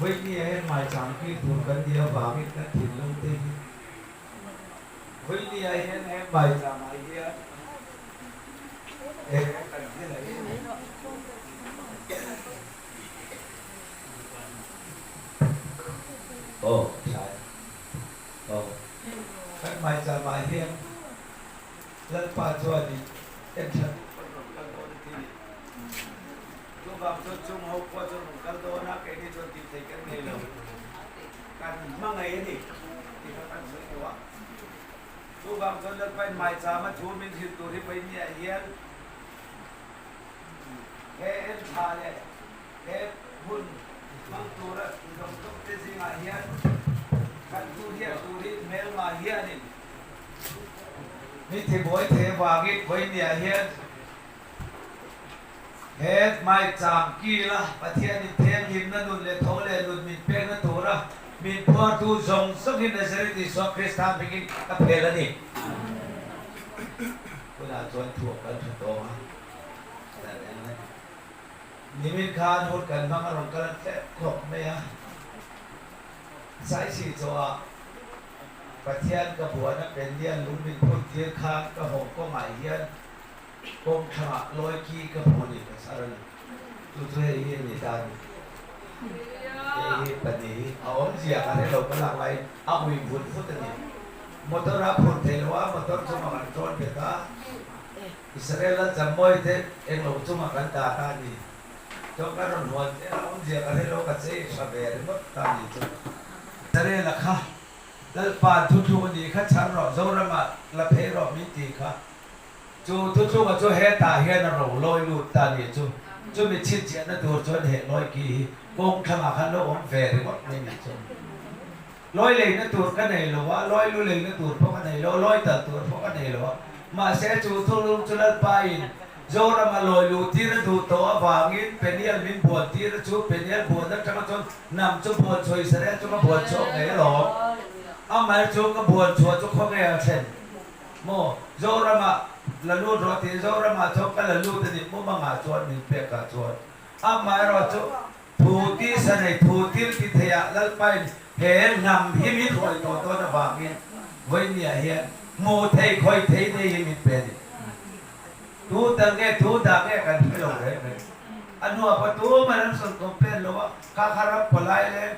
Vawinia hian maicham kir tur kan nih avangin kan thinlung te hi Vawinia hian he maichamah hian he kan thil a hi Aw tha e aw kan maichamah hian Lalpa chuanin en tha duh pawn rawn kal dawn a ti ni. Chuvang chuan chung ho pawh chuan rawn kal dawn a, keini chuan tih theih kan nei lo. Kan hmangaih a ni tih kha kan sawi tawh a. Chuvang chuan Lalpain maichama thu min hrilh tur hi Paihniah hian he en tha leh he hun hmang tura zawng zawng te zingah hian kan thu hiat tur hi hmelma hianin Mi tibuai thei avangin Vawinia hian he maicham kila Pathianin thianghlimna nun leh tho leh nun min pekna tura min phuartu zawng zawngin Nazareth Isua Krista hmingin ka phel a ni. Tunah chuan thu a kal tha tawng a, dan eng a ni. Nimin khan hun kan hmang a rawn kal tlem khawp mai a, Saisih chawah Pathian ka buana Pendian lung min phun tir khan ka haw kawngah hian kawng thlangah lawi ki ka hmu ni ka chhar a ni. Chu chu hei hi a ni ta a ni. Hei hi pahnih hi a awmzia ka hre lo ka lak laiin a ui vut vut a ni. Motor a phur thei lo a, motor chungah kan tawn bet a, Israel lal Chammawi te englo chungah kan dah ta a ni. Chuan ka rawn huan che a, awmzia ka hre lo ka chei tha ve ringawt ta a ni chu. Israel-a kha Lalpa thuthlung a nih kha chhar rawh, Zoramah la phei rawh min ti kha. Chu thuthlunga chu hetah hian a ro lawi lut ta a nih chu. Chumi chhinchhiahna tur chuan he lawi ki hi kawng thlangah khan lo awm ve ringawt mai nih chu. Lawi leina tur ka nei lo a, lawi lu leina tur pawh ka nei lo, lawi tal tur pawh ka nei lo a. Mahse chu thuthlung chu Lalpa in Zorama lawi luh tir a duh tawh avangin Peniel min buan tir a chu Peniel buan atanga chuan Nam chu buan chhuah Israel chu ka buan chhuak ngei alawm. Amal chu ka buan chhuah chu khaw nge a thlen maw? Zorama la lut rawh tih Zorama chuan ka la lut a nih mu mangah chuan min pek ah chuan amaherawh chu thu tisa nei thu til ti thei ah Lalpain he hnam hi min hruai tawh dawn avangin vawinia hian hmuh thei khawi thei nei hi min pe a ni. Tu tel nge tu dah nge kan hre lo reng reng. A hnuah pawh tumah an sawn complain lo a, kha kha ram pawlai leng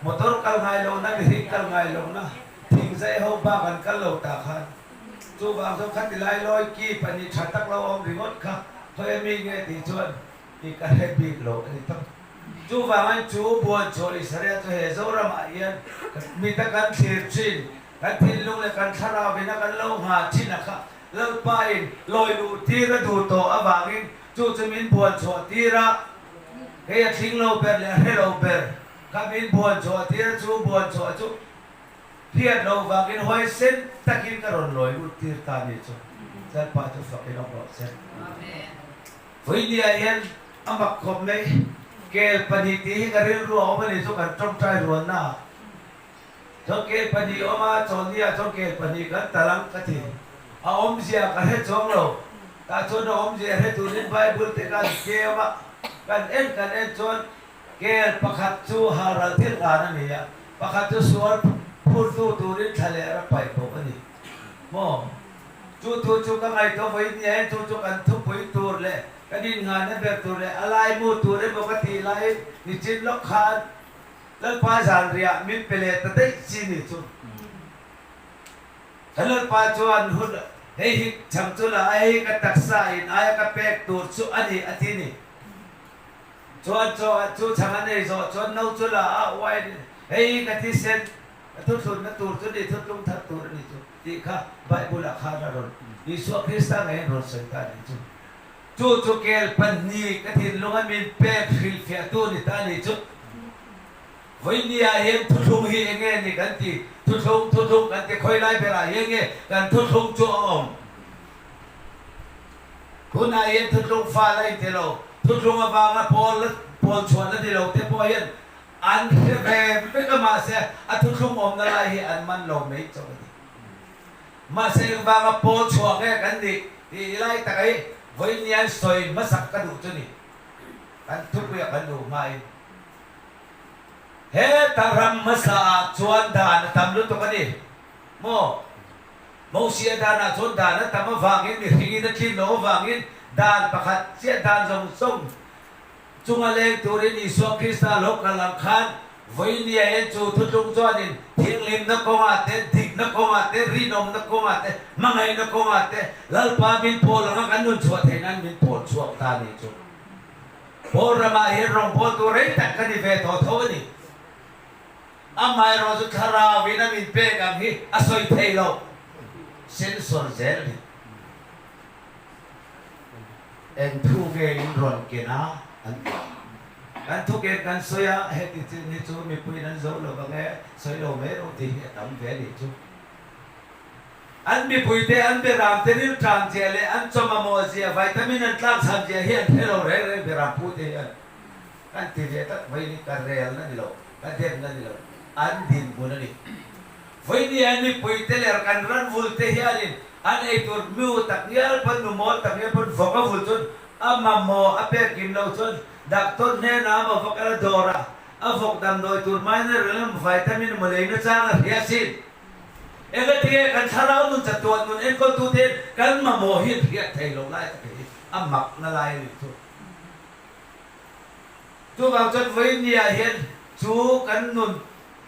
motor kal ngai lo na mihring kal ngai lo na thingzai ho bak an kal lo ta khan chuvang chuan khati lai lawi ki pahnih tha tak lo awm ringawt kha khawi ami nge tih chuan i ka hre bik lo a ni tawp. Chuvangin chu Buanchaw Israel chu he Zoramah hian mita kan thlir thin, kan thinlung leh kan thlarau ina kan lo nghah thin a kha Lalpain lawi luh tir a duh tawh avangin chu chu min buan chhuah tir a, hei a thling lo ber leh a hre lo ber kha min buan chhuah tir a, chu buan chhuah chu hriat loh vangin huaisen takin ka rawn lawi lut tir ta ni chu Lalpa chu fakin awm rawh se. Vawinia hian a mak khawp mai, kel pahnih tih hi ka rilru a awm a ni chu kan tawngtai rualna ah. Chawngkel pahnih awm a, chawlhniah chawngkel pahnih kan tal ang ka ti. A awmzia ka hre chuang lo. Tah chuan a awmzia hre turin Bible te kan keu a, kan en kan en chuan kel pakhat chu halral thil ngan a ni a, pakhat chu sual phurtu turin thla leh ra paih bawk a ni. Maw? Chu thu chu ka ngaihtuah vawi nia hian chu chu kan thupui tur leh kan innghahna ber tur leh a laimu tur emaw ka tih laiin nichin lawk khan Lalpa zanriah min pe leh ta daih chi ni chu. Ka Lalpa chuan hun hei hi chhang chu la a, hei ka taksa in aia ka pek tur chu a ni a ti ni. Chuan chaw chu chhang a nei zawh chuan no chu la a, wine hei hi ka thisen ka thuthlunna tur chu ni, thutlung that tur a ni chu tih kha Bible ah khan a rawn Isua Krista ngeiin rawn sawi ta a ni chu. Chu chu kel pahnih ka thinlunga min pek hrilhfiahtu ni ta ni chu. Vawinia hian thuthlung hi eng nge ni kan ti? Thuthlung, thuthlung kan ti khawi lai berah hian nge kan thuthlung chu a awm? Tunah hian thuthlung fa la inti lo, thuthlung avanga pawl la pawl chhuah la ni lo te pawh hian an hre ve vek a mahse a thuthlung awmna lai hi an man lo mai chauh a ni. Mahse engvanga pawl chhuah nge kan nih tih lai taka hi vawiinian sawi hmasak ka duh chu ni. Kan thupuia kan duh hmain. Heta ram hmasa ah chuan dan a tam lutuk a ni maw? Mosia dan ah chuan dan a tam avangin mihringin a tlin loh avangin dan pakhat chiah dan zawng zawng chunga leng turin Isua Krista lo kal ang khan vawinia hian chu thutlung chuanin thianghlimna kawngah te, dikna kawngah te, rinawmna kawngah te, hmangaihna kawngah te Lalpa min pawl anga kan nun chhuah theih nan min pawl chhuak ta a nih chu. Pawl ramah hian rawngbawltu rei tak ka ni ve tawh tho a ni. Amaherawhchu thlarauin a min pek ang hi a sawi thei lo, sensor zel a ni. Eng thu nge in rawn ken a? An ti a. Kan thu ken kan sawi a, heti chin hi chu mipuiin an zo lo vang e, sawi lo mai rawh tih hi a tam ve a nih chu. An mipuite an beram te rilṭam zia leh an chaw mamawh zia, vitamin an tlakchham zia hi an hre lo reng reng beram pute hian kan ti ve tak mai ni, ka relna ni lo, ka demna ni lo, an dinhmun a ni. Vawinia an mipuite leh kan ran vul te hianin an eitur mu tak ngial pawn, nu mawl tak ngial pawn vawk a vul chuan a mamawh a pek kim lo chuan doctor hnenah a maw va kal a dawr a, a vawk damdawi tur mineral emaw vitamin emaw leina chang a hria asin. Engatinge kan thlarau nun chatuan nun enkawltute kan mamawh hi an hriat thei lo lai tak hi a makna lai a nih chu. Chuvang chuan vawinia hian chu kan nun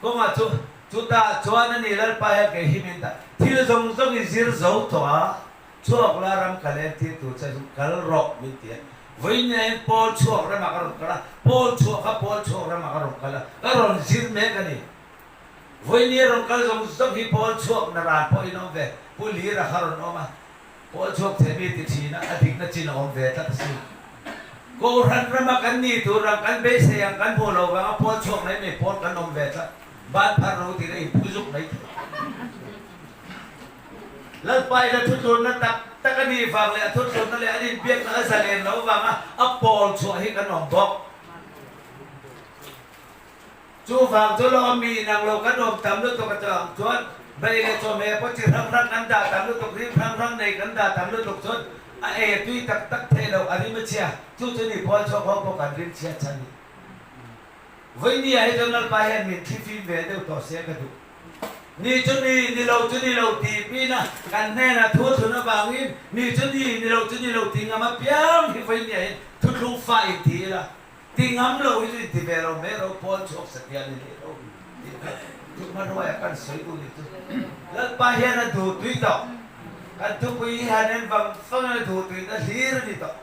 kawngah chu chutah chuan a ni Lalpa hian kei hi min dah thil zawng zawng i zir zo tawh a, chhuak la ram kal entir tur che chu kal rawh min ti a. Vawinia hian Paul chhuak ramah ka rawn kal a, Paul chhuah kha Paul chhuak ramah ka rawn kal a, ka rawn zir mek a ni. Vawinia rawn kal zawng zawng hi Paul chhuak na ran pawhin a awm ve. Pu Lira kha rawn awm a, Paul chhuak thei mi ti thin a, a dikna chin a awm ve tlat a si. Kohhran rama kan ni tur ang, kan beisei ang, kan hmuh lo vanga Paul chhuak mai mai pawl kan awm ve tlat. Ban phar ro tir a inphu zuk mai thei. Lalpa in a thuthlunna tak tak a nih vang leh a thuthlunna leh an inbiakna a zalen lo vanga a pawl chhuah hi kan awm bawk. Chuvang chu lo mi inang lo kan awm tam lutuk a chuang chuan bei leh chawhmeh pawh chi hrang hrang kan dah tam lutuk, rim hrang hrang nei kan dah tam lutuk chuan a ei tui tak tak thei lo, a rim a chhia. Chu chu ni Paul chhuak ho pawh kan rim chhiat chhan hi. Vawinia hi chuan Lalpa hian min thlifim ve deuh tawh se ka duh. Ni chu ni, ni lo chu ni lo tih pina kan hnenah thu thlun avangin ni chu ni, ni lo chu ni lo tih ngam apiang hi vawinia hian thuthlung fah inti ila. Ti ngam lo hi chu inti ve lo mai ro Paul chhuak satliah ni leh lo tih kha chu hmanruaia kan sawi duh ni chu. Lalpa hian a duh tui tawh. Kan thupui hi han en vang vang in a duh tuina hlir a ni tawh.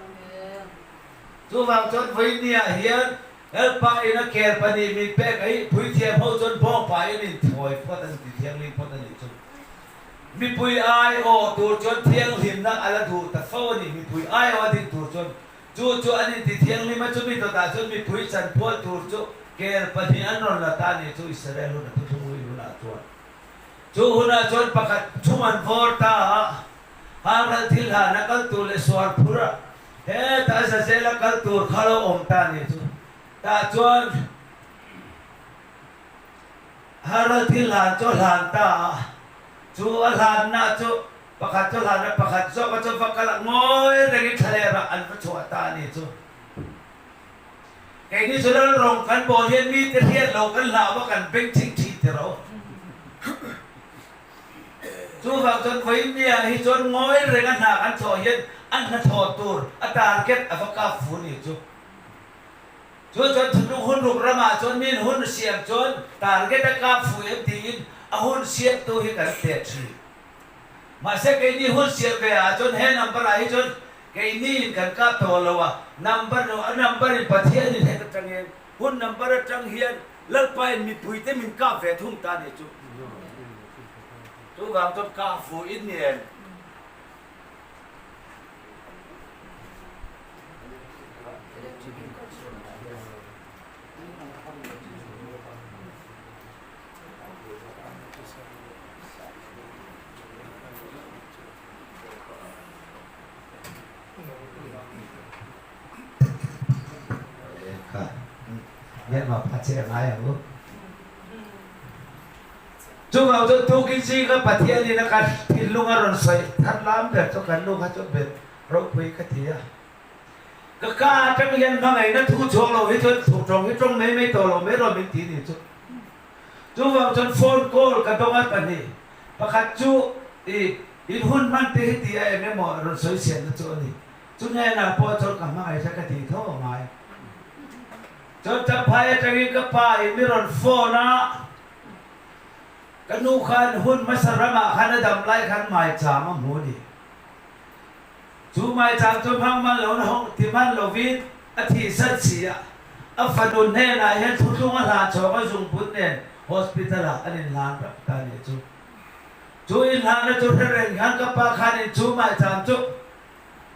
Chuvang chuan vawinia hian Lalpa in a kel pahnih min pek a hi puithiam ho chuan bawngpa in inthawi phawt an ti thianghlim phawt a nih chu. Mipui aiawh tur chuan thianghlimna a la duh ta fo a ni. Mipui aiawh a ding tur chuan Chu chu an inti thianghlim a, chumi dawtah chuan mipui chanpual tur chu kel pahnih an rawn la ta a ni chu Israel hun a thuthlungui hunah chuan. Chu hunah chuan pakhat chhung an vawr ta a, Halral thil hlan a kal tur leh suar phur a, hetah Azazel a kal tur kha lo awm ta a ni chu. Tah chuan Halral thil hlan chu a hlan ta a, chu a hlanna chu Pakhat chu hlan a, pakhat zawk a chu va kal a, ngawi rengin thlaleh rah an va chhuah ta a ni chu. Keini chu lal rawng kan bawl hian mite hriat lo kan hlau a, kan beng ching thin ti ro. Chuvang chuan vawinia hi chuan ngawi reng a hna kan thawh hian a hnathawh tur a target a va kap fu ni chu. Chu chuan thuthlung hun ruk ramah chuan min hun siam chuan target a kap fu em tiin a hun siamtu hi kan teh thin. Mahse keini hun siam ve ah chuan he number ah hi chuan keini in kan kap tawh lo a, number lo a number in Pathian in heta tang hian hun number atang hian Lalpa in mipui te min kap ve thung ta nih chu. Chuvang chuan kah fuh in ni em? Chuvang chuan tukin zinga Pathianin a kan thinlung a rawn sawi thar lam ber chu kan nu kha chu bet ropui ka ti a. Ka ka atang hian hmangaihna thu chhuak lo hi chuan thu tawng hi tawng mai mai tawh lo mai rawh min ti ni chu. Chuvang chuan phone call ka dawng a pahnih. Pakhat chu i in hun hman te hi ti a eng emaw rawn sawi siamna chu a ni. Chu hnenah pawh chuan ka hmangaihna ka tih tho a ngai. Chuan Champhai atangin ka pa in mi rawn phone a, ka nu khan hun hmasa ramah khan a dam lai khan maicham a hmu a ni. Chu maicham chu hmang man lo na hawng ti man lovin a thih sat si a, a fanu hnenah hian thuthlung a hlan chhawk a zungbut nen hospital ah an inhlan rap ta a nih chu. Chu inhlanna chu hre reng hian ka pa khanin chu maicham chu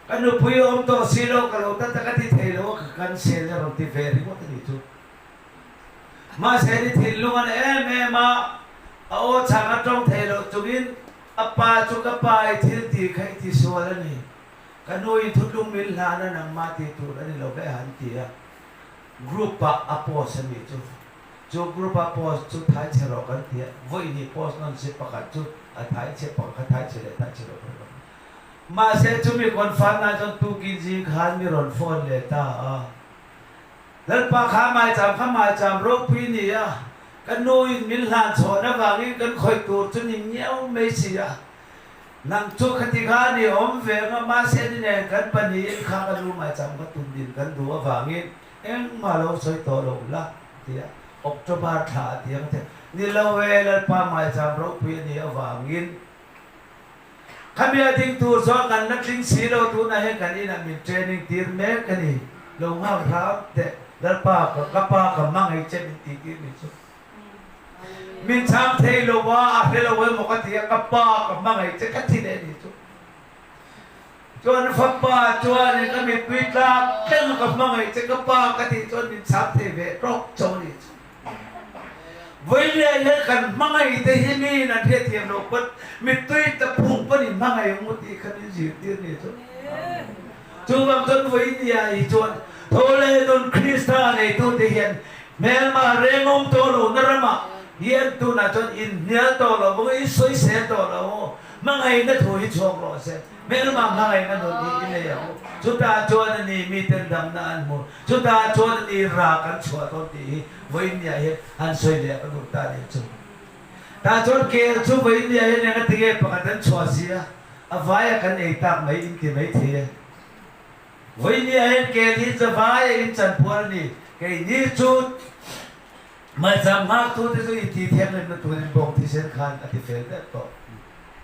Ka nupui a awm tawh si lo, ka lo ta tak a ti thei lo a, ka cancel a rawn ti ve ringawt a nih chu. Mahse ni thinlung a na em em a, a aw chhang a tawng thei loh chungin a pa chu ka pa i thil tih kha i ti sual a ni, ka nu in thutlung min hlan a nangmah tih tur a ni lo ve han ti a, group ah a post a nih chu. Chu group a post chu thai chhe rawh kan ti a, vawi hnih post nawn si pakhat chu a thai chhe pakhat kha thai chhe leh thai chhe loh ka ring a. Mahse chumi confirm nan chuan tukin zing khan mi rawn phone leh ta a, Lalpa kha maicham kha maicham ropui ni a, ka nu in min hlan chhawn avangin kan khawih tur chu ni ngiau mai si a, nang chu khati kha ni awm ve anga mahse ni nen kan pahnihin kha ka nu maicham kha tum din kan duh avangin engmah lo sawi tawh lo la tia October thla a ti ang che, ni lo e Lalpa maicham ropui a nih avangin Khami a ding tur chuan kan la tling si lo, tunah hian kan inah min training tir mek a ni. Lo nghak hram teh, Lalpa ka ka pa ka hmangaih che min tih tir ni chu. Min chhang thei lo a, a hre lo emaw ka ti a, ka pa ka hmangaih che ka thi leh ni chu. Chuan fapa chuanin ka mittui tlak thleng a ka hmangaih che ka pa ka tih chuan min chhang thei ve tawk cho ni chu. Vawilia hian kan hmangaih te hi miin an hriatthiam loh pawn mittui tla phung pawn in hmangaih ang u tih kha min zirtir ni chu. Chuvang chuan vawinia hi chuan tho leh nun Krista neitute hian hmelma reng awm tawh lohna ramah hian tunah chuan inhnial tawh lo vang i sawisel tawh lo ang u. Hmangaihna thu hi chhuak rawh se. Hmelma hmangaihna nun hi i nei ang u. Chutah chuan a ni miten damna an hmu. Chutah chuan a ni ra kan chhuah dawn tih hi vawiinniah hian han sawi leh ka duh ta nih chu. Tah chuan kel chu vawiinniah hian eng a ti nge pakhat an chhuah si a, a vaia kan ei tak mai in ti mai thei e. Vawiinniah hian kel hi zavaia in chanpual a ni. Keini chu Maicham nghaktute chu inti thianghlimna turin bawng thisen khan a ti fel deuh tawh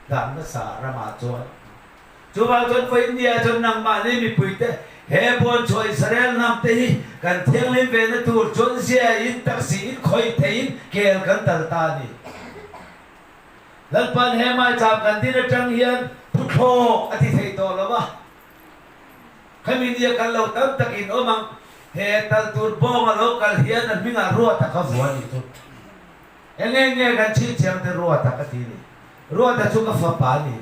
dan nasa ramah chuan. Chuvang chuan vawi India chuan nangmahni mipuite he buanchhuah Israel hnamte hi kan thianghlim vena tur chuan zia in taksi in khawih theihin kel kan tal ta a ni. Lalpan he maicham kan din atang hian thuthlawk a ti thei tawh lo a. Khami nia kal lo tam takin awm ang, he tal tur bawng a lo kal hian a hmingah Ruata ka vua ni chu. Eng eng nge kan chhinchhiang te Ruata ka ti ni. Ruata chu ka fapa a ni.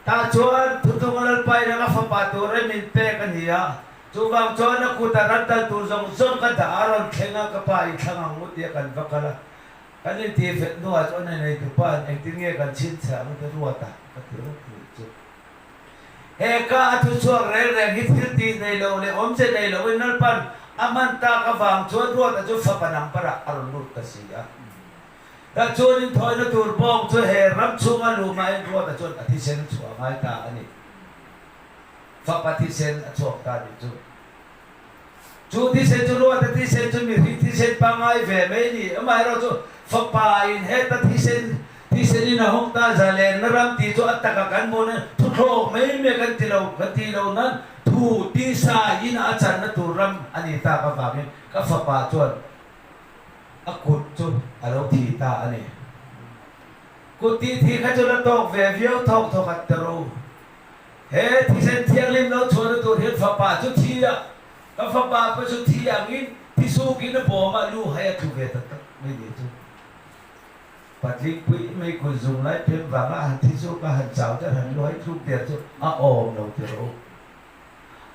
Tah chuan Thuthung a Lalpa in a ka fapa tur e min pek a ni a, chuvang chuan a kutah ran tal tur zawng zawng ka dah a rawn thleng a, ka pa i thlang ang u tia kan va kal a. Kan intihfel hnuah chuan a neitupa'n engtin nge kan chhinchhiah ang te Ruata ka ti rawt ni chu. He ka a thuchhuak reng reng hi thil tih nei lo leh awmze nei loin Lalpan a hman tak avang chuan Ruata chu fapa number-ah a rawn lut ta si a. Tah chuan inthawina tur bawng chu he ram chhunga luh mahin Ruata chuan a thisen a chhuah ngai ta a ni. Fapa thisen a chhuak ta a nih chu. Chu thisen chu Ruata thisen chu mihring thisen pangngai ve mai a ni. Amaherawhchu fapa in heta thisen thisen in a hawng ta zalenna ram tih chu a taka kan hmuh nan thuthlawk mai mai kan ti lo kan tih lo nan thu tisa in a channa tur ram a ni tak avangin ka fapa chuan a kut chu a lo thi ta a ni. Kut tih thih kha chu la tawk ve viau thawk thawk at ta ru. He thisen thianghlim lo chhuahna tur hian fapa chu thi a, ka fapa pawh chu thi angin thisuk in a bawm a, lu hai a tlu ve tak tak mai ni chu. Patling pui mai kut zung lai phem vanga han thisuk a han chau der han lu hai thluk der chu a awm lo ti rawh u.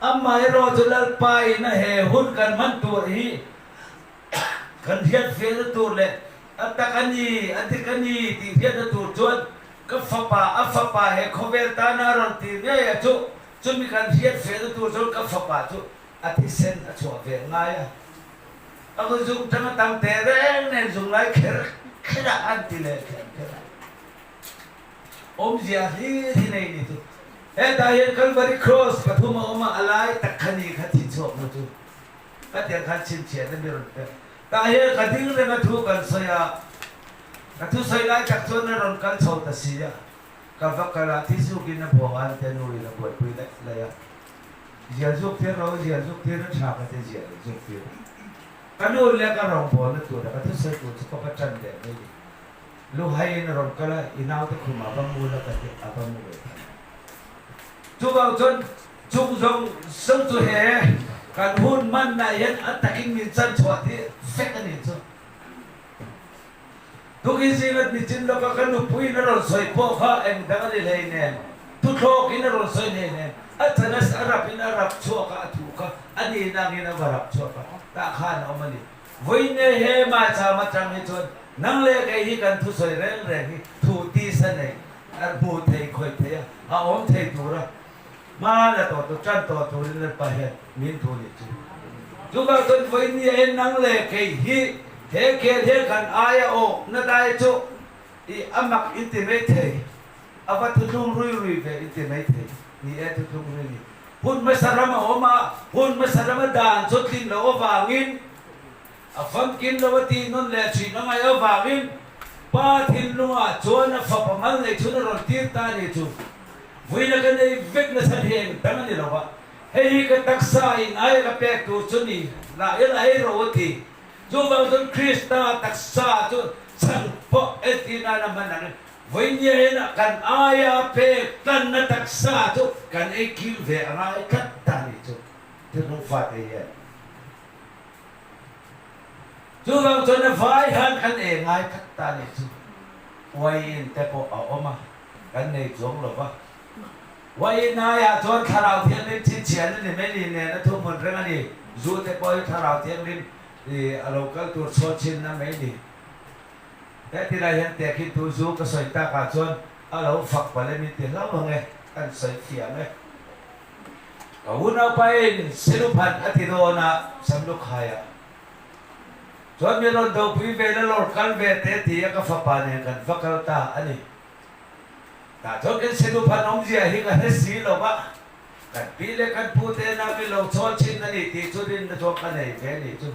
Amaherawh chu Lalpa in a he hun kan hman tur hi kan hriat fiahna tur leh a tak a ni, a dik a ni tih hriatna tur chuan Ka fapa, a fapa he khawvel tana a rawn tir ngei a chu. Chumi kan hriat fehna tur chuan ka fapa chu a thisen a chhuah ve ngai a. A kut zung tang a tam teh reng nen zung lai kher kher a an ti leh kher kher a. Awmzia hlir hi nei ni chu. Hetah hian Calvary Cross pathum a awm a, a lai tak kha ni kha thi chhuakna chu. Khatiang khan chhinchhiahna mi rawn pek. Tah hian ka ding reng a thu kan sawi a, ka thusawi lai tak chuan a rawn kal chho ta si a. Ka va kal a, thizukin a buang a, ante nuin a buaipui laih laih a. Zial zuk tir ro, zial zuk tir a tha ka ti zial zuk tir. Ka nu leh ka rawngbawlna tura ka thusawi tur chu ka va tan leh mai ni. Luhaiin a rawn kal a, i naute khum a va mu la ka ti, a va mu ve ta. Chuvang chuan chung zawng zawng chu he kan hun hmanna hian a takin min chan chhuah tih vek a nih chu. Tukin zingat nichin lawka ka nupuiin a rawn sawi pawh kha eng dang a ni hleinem, tuthlawkin a rawn sawi hleinem, a chanas a rapin a rap chhuak a, a thu kha a ni nangin a va rap chhuak a, tah khan a awm a ni. Vawiin nge he maicham atang hi chuan nang leh kei hi kan thusawi reng reng hi thu tisa nei a hmu thei khawih thei a, a awm thei tura hma la tawh tur, tan tawh turin Lalpa hian min thu nih chu. Chuvang chuan vawiin ni ah hian nang leh kei hi he khel hian kan aia awkna dai chu i a mak in ti mai thei, a va thuthlung rui rui ve in ti mai thei, ni e thuthlung rui ni. Hun hmasa ram a awm a, hun hmasa rama dan chu tlin loh avangin a famkim lo a tih nawn leh thin a ngaih avangin Pa thinlungah chuan a fapa mal nei chhun a rawn tir ta a ni chu. Vuina ka nei vek nasa hi eng dang a ni lo va, hei hi ka taksa in aia ka pek tur chu ni lah ila ei ro a ti. Chuvang chuan Krista taksa chu chhan pawh entir nan a hman ang e. Vawinia hian kan aia pek tlanna taksa chu kan ei kil ve a ngai tlat ta a nih chu, thilhnung fate hian. Chuvang chuan a vai han kan ei ngai tlat ta a nih chu. Uaiin te pawh a awm a, kan nei chuang lo va. Uaiin aiah chuan Thlarau Thianghlim chhinchhiahna ni mai ni nen a thuhmun reng a ni. Zu te pawh hi Thlarau Thianghlim a lo kal tur chhuah chhinna mai ni. Hetilai hian tehkhin tu zu ka sawi takah chuan a lo fak palh em in ti hlauh ang e, kan sawi thiam e. Ka unaupain Seluphan a ti dawn a, Samlukhaiah chuan mi rawn dopui ve la lawr kal ve te ti a ka fapa nen kan va kal ta a ni. Tah chuan kan Seluphan awmzia hi ka hre si lo va, kan pi leh kan pu te na min lo chhawn thin a ni tih chu rinna chuan ka nei ve ni chu.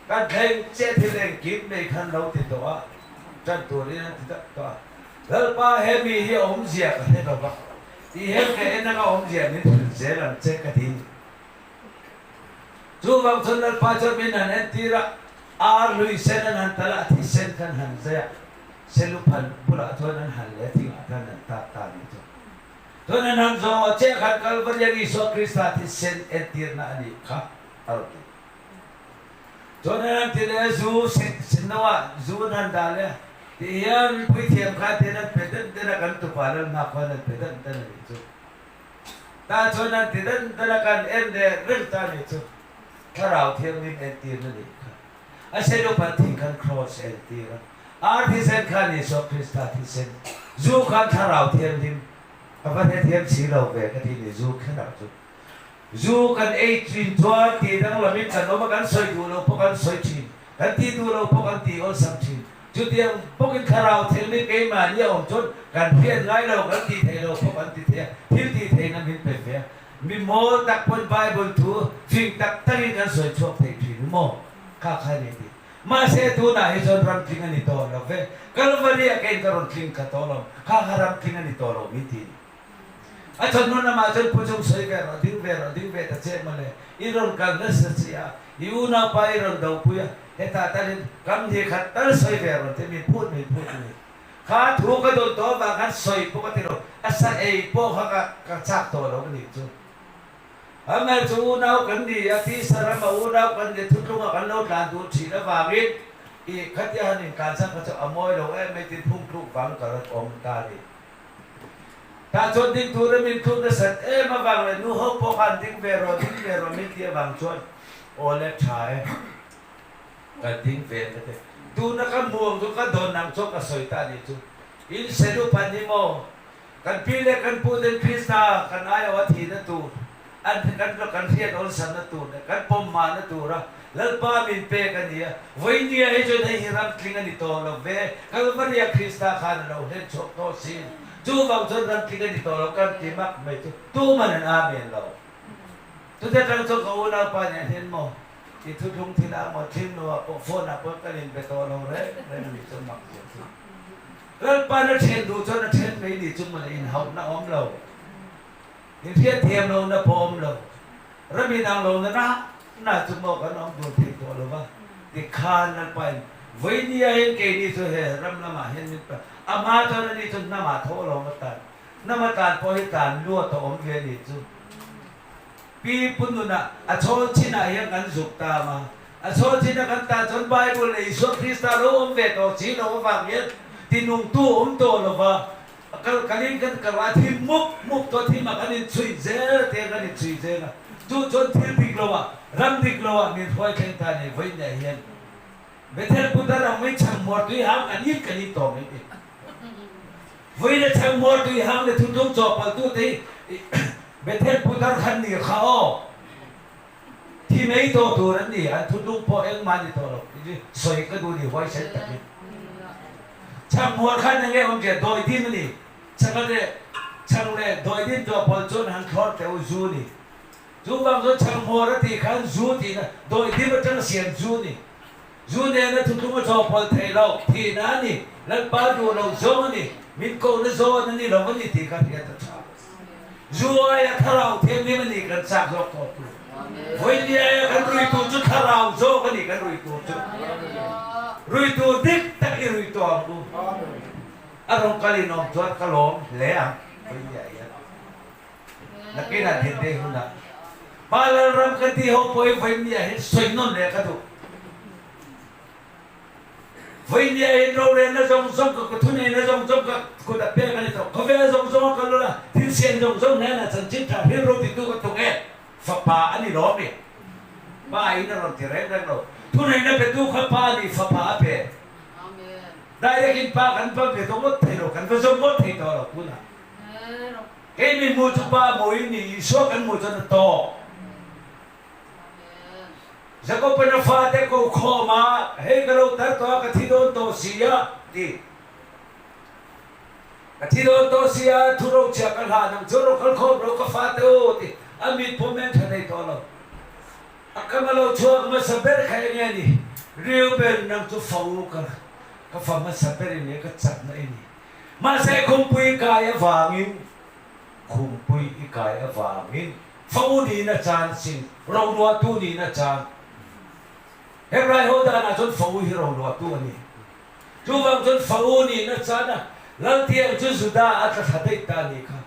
Kan thleng chiah thil engkim mai khan lo ti tawh a, ṭan turin an ti tak tawh a. Lalpa he mi hi a awmzia ka hre lo va, ti hian ka en anga awmzia min hrilh zel ang che ka ti. Chuvang chuan Lalpa chuan min han entir a, ar lui sen an han tal a, a thisen khan han zai a, seluphan bulah chuan an han leh a thingah khan an tak ta a nih chu. Chuan an han zawng a, chiah khan Kalvarian Isua Krista thisen entirna a nih kha a rawn ti. Chuan an han ti leh a, zu sin lo ah zu an han dah leh a, ti hian puithiam kha ten an pe dan dan a, kan tupa Lalhma khuan an pe dan dan a nih chu. Tah chuan an ti dan dan a, kan en leh reng ta a nih chu. Thlarau Thianghlim entirna nih kha. A senupan thing khan kraws entir a, ar thisen khan Isua Krista thisen, zu khan Thlarau Thianghlim a va hrethiam si lo ve ka ti ni zu kherah chu. Zu kan ei thin chuan tih danglamin kan awm a, kan sawi duh lo pawh kan sawi thin, kan tih duh lo pawh kan tih awlsam thin. Chutiang bawkin thlarau thilmi keimahni a awm chuan kan hriat ngai lo, kan tih theih lo pawh kan ti thei a, thil tih theihna min pe ve a. Mi mawl tak pawn Bible thu fing tak takin kan sawi chhuak thei thin maw? Kha kha a ni tih. Mahse tunah hi chuan ram tling a ni tawh lo ve. Kalvari-ah keiin ka rawn tling kha tawh lo, kha kha ram tling a ni tawh lo min ti. A chawt hmun lamah chuan Pu Chung sawi ve rawh, ding ve rawh, ding ve ta che mawle, i rawn kal nasa si a, i unaupa i rawn dopui a, hetah talin kam ni khat tal sawi ve rawh tih min phut min phut a ni. Kha thu ka dawn tawh avang khan sawi pawh ka ti lo, a sa ei pawh kha ka ka chak tawh lo a nih chu. Amel chu unau kan ni a, tisa rama unau kan ni, thutlunga kan lo tlan duh thin avangin i khatia han intlansak kha chu a mawi lo em mai tin phungtluk vang ka rawn awm ta a ni. Tah chuan ding tura min tluk nasat em avang leh nu ho pawh khan ding ve rawh, ding ve rawh min tih avang chuan aw le tha e, ka ding ve ta te. Tuna ka hmuh ang chu ka dawn ang chuan ka sawi ta nih chu. In selu phan hi maw? Kan pi leh kan pu ten Krista kan aiawh a thihna tur, an kan kan hriat awlsamna tur leh kan pawm mahna tura Lalpa min pek a ni a. Vawinia hi chuan hei hi ram tling a ni tawh lo ve, Kalvaria Krista khan a lo hlen chhuak tawh sin. Chuvang chuan ram tling a ni tawh lo kan ti mak mai chu tuman an amen lo. Chute atang chuan ka unaupa nen hian maw i thuthlung thil ah maw thil nu ah pawh phone ah pawh kan inbe tawh lo reng reng a ni chuan mak zia chu. Lalpa'n a then duh chuan a then mai ni chu mawle inhauhna a awm lo, inhriatthiam lohna pawh a awm lo, ram inang lohna na na chu maw kan awm dun thei tawh lo va, tikhan Lalpain vawinia hian keini chu he ram lamah hian min pa a hma chuan ani chu hnamah tho a lawm a tan, hnama tlan pawh hi tlan luat a awm ve a nih chu. Pi Pu nunah a chhawl chinah hian kan zuk ta ang a, a chhawl china kan tan chuan Bible leh Isua Krista lo awm ve tawh si lo avang hian tinungtu awm tawh lo va, a kal kalin kan kal a, thim mup mup tawh thimah kan inchhuih zel te kan inchhuih zel a, chu chuan thil dik loah, ram dik loah min hruai thleng ta ni vawiinah hian Bethel putar ang mai chhang hmuar tui hang kan in kan in tawh mai ti. Vawiina chhang hmuar tui hang leh thuthlung chawhpalhtute hi Bethel putar khan ni kha aw. Thi mai tawh tur an ni, an thuthlung pawh engmah ni tawh lo tih chu sawi ka duh ni huaisen takin. Chhang hmuar khan enge awm che dawi dim a ni. Chhang leh chhang leh dawi dim chawhpawlh chuan han thlawr teh u zu ni. Chuvang chuan chhang hmuar a tih khan zu tihna dawi dim atanga siam zu ni. Zu nena thuthlung a chawhpawlh theih loh thihna a ni, Lalpa duh loh zawng a ni, min kohna zawn a ni lo a ni tih kha hriat a tha. Zu aia thlarau thianghlim a ni kan chak zawk tawh tur. Vawiin aia kan rui tur chu thlarau zawk a ni kan rui tur chu. Rui tur dik tak i rui tawh ang u. A rawn kal in awm chuan ka lawm hle ang vawiin ah hian. Nakinah dinte hunah Pa Lalram ka ti ho pawh hi vawiin ah hian sawi nawn leh ka duh. Vawiin ah hian rorelna zawng zawng ka ka thuneihna zawng zawng ka kut a pek a ni tawh. Khawvel zawng zawng a ka lul a, thil siam zawng zawng hnenah chanchin tha rilru titu ka tung e. Fapa a ni lawm ni. Pa in a rawn ti reng reng lo. Thuneihna petu kha Pa nih Fapa a pe. Direct in Pa kan va be tawh ngawt thei lo, kan va zawm ngawt thei tawh lo tunah. Kei mi hmu chu Pa hmu in ni, Isua kan hmuh chuan a tawk. Jakob-an a fate ko khawm a, Hei ka lo tar tawh a, ka thi dawn tawh si a, ti. Ka thi dawn tawh si a, thu rochhia ka hlan ang chu, ro kal khawm ro ka fate u, ti. A mit pawh men tha thei tawh lo. A kam a lo chhuak hmasa ber kha enge a ni? Reuben, nang chu fa u ka, ka fa hmasa ber i ni, ka chakna i ni. Mahse khumpui kai avangin, khumpui i kai avangin fo niin a chan sin, ronuahtu niin a chan. Hebrai ho danah chuan fo hi ronuahtu a ni. Chuvang chuan fo niin a chan a, Laltiang chu Juda a tla thla daih ta a nih kha.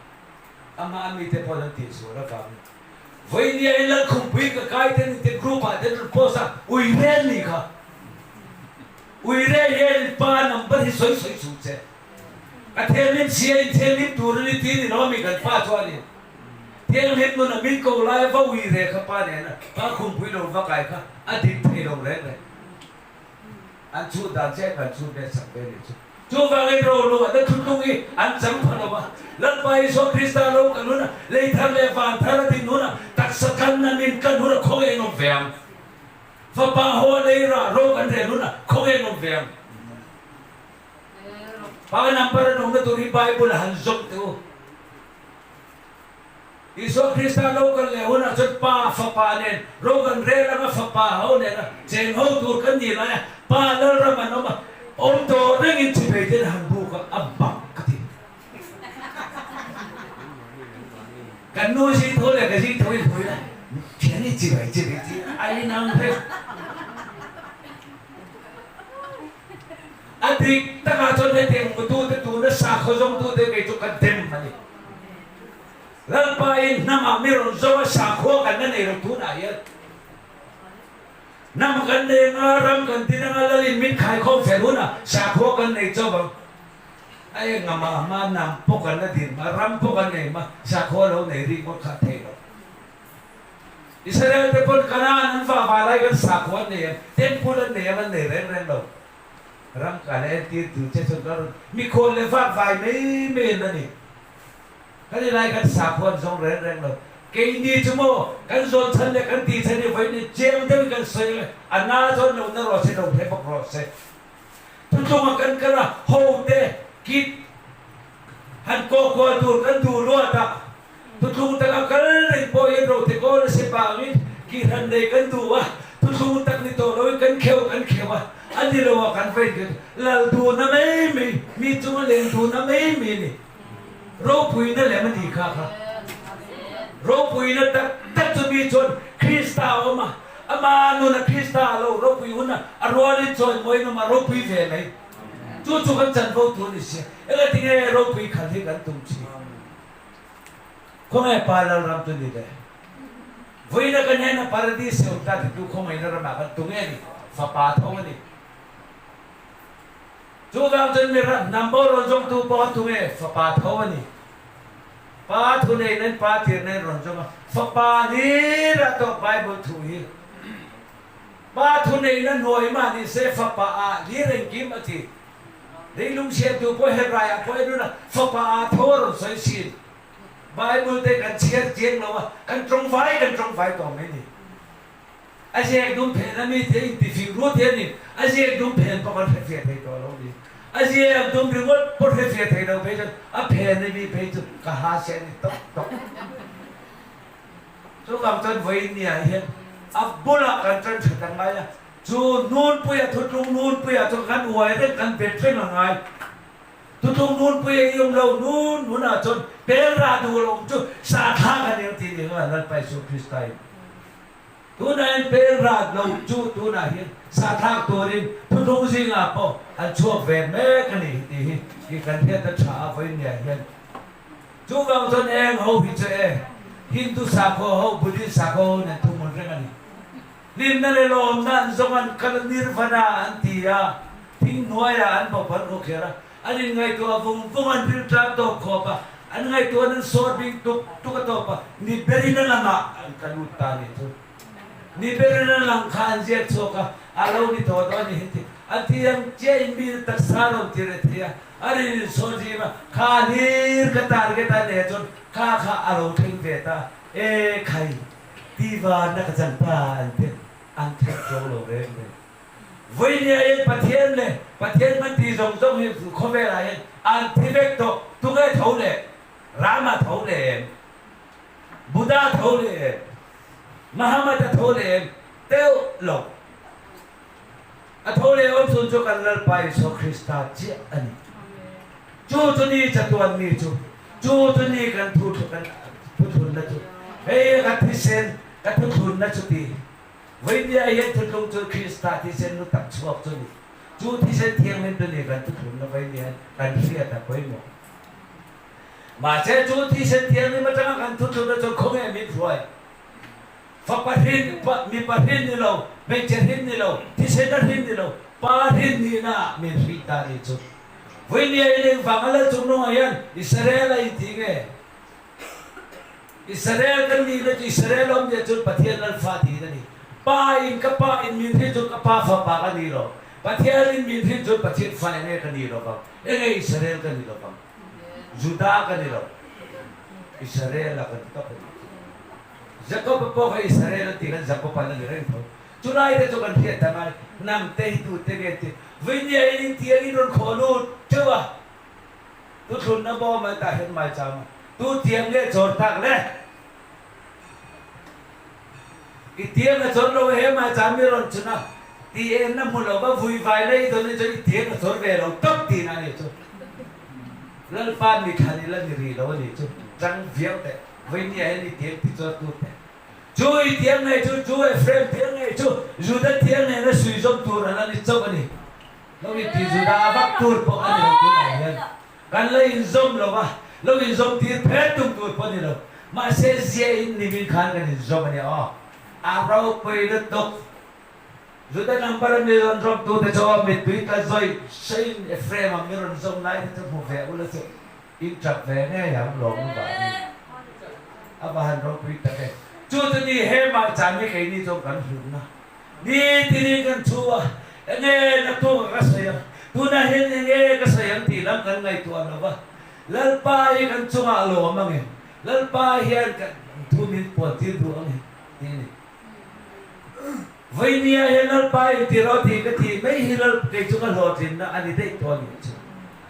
Amah a mite pawhin an tihsual avangin. Vawinia in Lalkhumpui ka kai te ni te group ah te an rawn post a, ui rel nih kha. Uire hian pa number hi sawi sawi suh che. Ka thianghlim si a, inthianghlim tur a ni ti ni lo ami kan pa chuanin thianghlim nun a min ko lai a va uire kha pa nena pa khumpui lo va kai kha a dik thei lo reng reng. An chhut dan che kan chhut ve sak ve nih chu. Chuvangin rolu an la thuthlung hi an chang pha lo a, Lalpa Isua Krista lo kan hun a, lei thar leh van thar a din hun a, taksa tlanna min tlan hun a khawngaih an awm ve ang. Fapa ho a lei rah ro kan rel hunah khawnge an awm ve ang? Pa number an awmna tur hi Bible a han zawm teh u. Isua Krista lo kal leh hunah chuan Pa, Fapa nen ro kan rel anga Fapa ho nena cheng ho tur kan ni lai a, Pa Lalram an awm a, awm tawh rengin chipei ten han buk a, a bak ka ti. Kan nu zing tho leh ka zing tho in hmui la, thian i chibai chibai chi a inang vek. A dik takah chuan hetiang hmutu te tuna sakhaw zawngtu te kei chu ka dem a ni. Lalpa in hnamah mi rawn zawng a sakhua kan la nei lo tunah hian. Hnam kan nei anga ram kan tin anga lalin min khaikhawm fel hunah sakhua kan nei chauh ang. A eng amah hma hnam pawh kan la din hma, ram pawh kan nei hma, sakhua lo nei rik ngawt kha a thei lo. Israel te pawn Kanaan an vah vah lai khan sakhua an nei em? Temple an nei em? An nei reng reng lo. Ram kal a entir tu che chuan ka rawn mikhual leh vak vai mai mai an la ni. Kan i lai kan sakhua an zawng reng reng lo. Keini chu maw kan zawn chan le kan ti chan i voi nih chiang deuh in kan sawi le a na zawn lo na rawh se lo hre bawk rawh se. Thutlung ah kan kal a ho te kit han kawh kual tur kan duh luat ah thutlung tak a kal reng pawh in rote kawl a si bang in kihran nei kan duh a thutlung tak ni tawh lo in kan kheuh kan kheuh a a ni lo ah kan va in kan lal duh na mai mai mi chung a leng duh na mai mai a ni. Ropuina lem a nih kha kha. Ropuina tak tak chu mi chuan Krista a awm a, ama nuna Krista a lo ropui hun a, a rualin chawimawiin awm a, ropui ve mai. Chu chu kan chanvo tur a ni sia. Engatinge ropui khalh hi kan tum thin? Khawnge Pa Lalram chu ni le? Vawiina ka hnena Paradis a awm ta titu khawngaihna ramah kan tung e ni? Fapa tho a ni. Chuvang chuan mi ram hnam bo rawn zawngtu pawh a tung e, fapa tho a ni. Pa thu nei nen pa tir nen rawn zawng a, fapa hlir a tawh Bible thu hi. Pa thu neihna hnuai mah ni se fapa ah hlir engkim a ti. Leilung siamtu pawh Hebrai ah pawh en run a, fapa ah tho a rawn sawi sin. Bible te kan chhiar chiang lo a, kan tawngvai kan tawngvai tawh mai ni. A ziak dum phen a mi te intifing ruat hianin a ziak dum phen pawh kan hrefiah thei tawh lo ni. A ziak dum ringawt pawh hrefiah thei lo phei chuan a phen a mi phei chu ka ha se a ni tawk tawk. Chuvang chuan vawiin ni ah hian a bulah kan tan that a ngai a, chu nunpuia thutlung nunpuia chuan kan uai reng kan bet reng a ngai. Thutlung nunpui a i awm lo nun hunah chuan pel rah duh lo awm chu sa thlak a ni ang tih ni kha Lalpa Isua Krista in Tunah hian pen rat lo chu tunah hian sahthlak turin thutlung zingah pawh an chhuak ve mek a ni tih hi i kan hriat a tha a vawinia hian. Chuvang chuan eng ho hi chu e Hindu sakhaw ho, Buddhist sakhaw ho nen thuhmun reng a ni. Hlimna leh lawmna an zawng an kal a, nirvana an ti a, thing hnuaiah an bawp an khaw kher a, An inngaihtuah vung vung an rilṭam tawp khawp a, an ngaihtuahna an sawr bing tuk tuk a tawp a, ni berin a langah an ka lut ta nih chu. Ni berin a lang kha an ziak chhuak a, a lo ni tawh dawn a ni heti. A ti ang chiahin mi na taksa rawn ti reh thei a, a rin in sawn zim a, kha hlir ka target a nih chuan kha kha a lo thleng ve ta, e khai, tiva na ka chang ta an ti, an thleng tawh lo reng reng. Vawinia hian Pathian leh Pathian hman ti zawng zawng hi khawvelah hian an thi vek tawh. Tunge tho leh? Rama tho leh em? Buddha tho leh em? Muhammad-a tho leh em? Deuh lo. A tho leh awm chhun chu kan Lalpa Isua Krista chiah a ni. Chu chu ni chatuan mi chu, chu chu ni kan thu kan thuthlunna chu, hei ka thisen ka thuthlunna chu ti. Vawinia hian thutlung chu Krista thisen lu tak chhuak chu ni. Chu thisen thianghlim chu ni kan thuthlunna vawinia hian kan hriat a pawimawh. Mahse chu thisen thianghlim atanga kan thuthlunna chuan khawnge min hruai? Fapa hrin, mipa hrin ni lo, hmeichhe hrin ni lo, thisena hrin ni lo, pa hrin nihna ah min hrih ta ni chu. Vawinia hian engvanga Lal Chungnunga hian Israel a inti nge? Israel kan nihna chu Israel awm nia chuan Pathian lal fa tiin a ni. Pa in ka pa in min hrilh chuan ka pa fapa ka ni lo. Pathian in min hrilh chuan Pathian fa enge ka ni lo vang. Enge Israel ka ni lo vang. Juda ka ni lo. Israel a kan tawp a ni. Jacob a pawh kha Israel an tih khan Jacob an a ni reng tho. Chulai te chu kan hriat ta ngai. Hnam te hi tute nge ti. Vawinia in intiang in rawn khawh lut teuh a. Tuthlunna bawm an tah hian mai chang a, tu tiang nge chawr tak le? I tiang a chawr lo a he mai chang mi rawn chhun a, ti en na hmu lo va vui vai na i dawn hi chuan i tiang a chawr ve lo tawp tihna a nih chu. Lalpa mi thlan i la ni rih lo a nih chu, chang viau teh, vawinia hian i tiang ti chawr tu teh. Chu i tiang ngei chu, chu Ephraim tiang ngei chu, Juda tiang nena suizawm tur a la ni chauh a ni. Lo in ti Juda a vak tur pawh a ni lo tunah hian kan la inzawm lo va, lo inzawm tir phet tum tur pawh a ni lo. Mahse zia in nimin khan kan inzawm a nia aw. A ropui lutuk. Juda number a mi rawn rawm tu te chu aw mittui tla zawih sawiin Ephraim a mi rawn zawm lai te chu hmu ve ula chu in tap ve ngei ang lawm lu vah ni. A va han ropui tak e. Chu chu ni he mahchan hi keini chuan kan hlutna. Nitinin kan thu a, enge naktuk a ka sawi ang, tunah hian enge ka sawi ang tih lam kan ngaihtuah lo va. Lalpa hi kan chungah a lawm ang em? Lalpa hian kan thu min puan tir duh ang em? Tih a ni. Vawinia hian Lalpa inti rawh tih ka tih mai hi Lal kei chu ka hlawhtlinna a ni daih tawh a ni chu.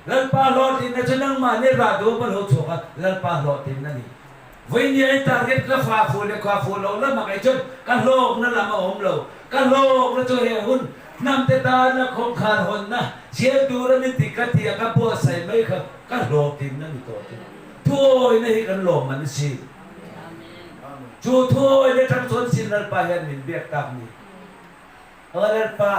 Lalpa hlawhtlinna chu nangmahni rah duh a hlo chhuak a, Lalpa hlawhtlinna a ni. Vawinia in target ka fa fuh leh kha fuh loh lamah kei chuan ka hlawkna lam a awm lo. Ka hlawkna chu he hun hnamte tana khawngkhar hawnna siam tura min ti ka tih a ka buatsaih mai kha ka hlawhtlinna a ni tawh chu. Thuawina hi kan lawmman a si. Chu thuawina atang chuan sin Lalpa hian min biak tak ni. Aw Lalpa,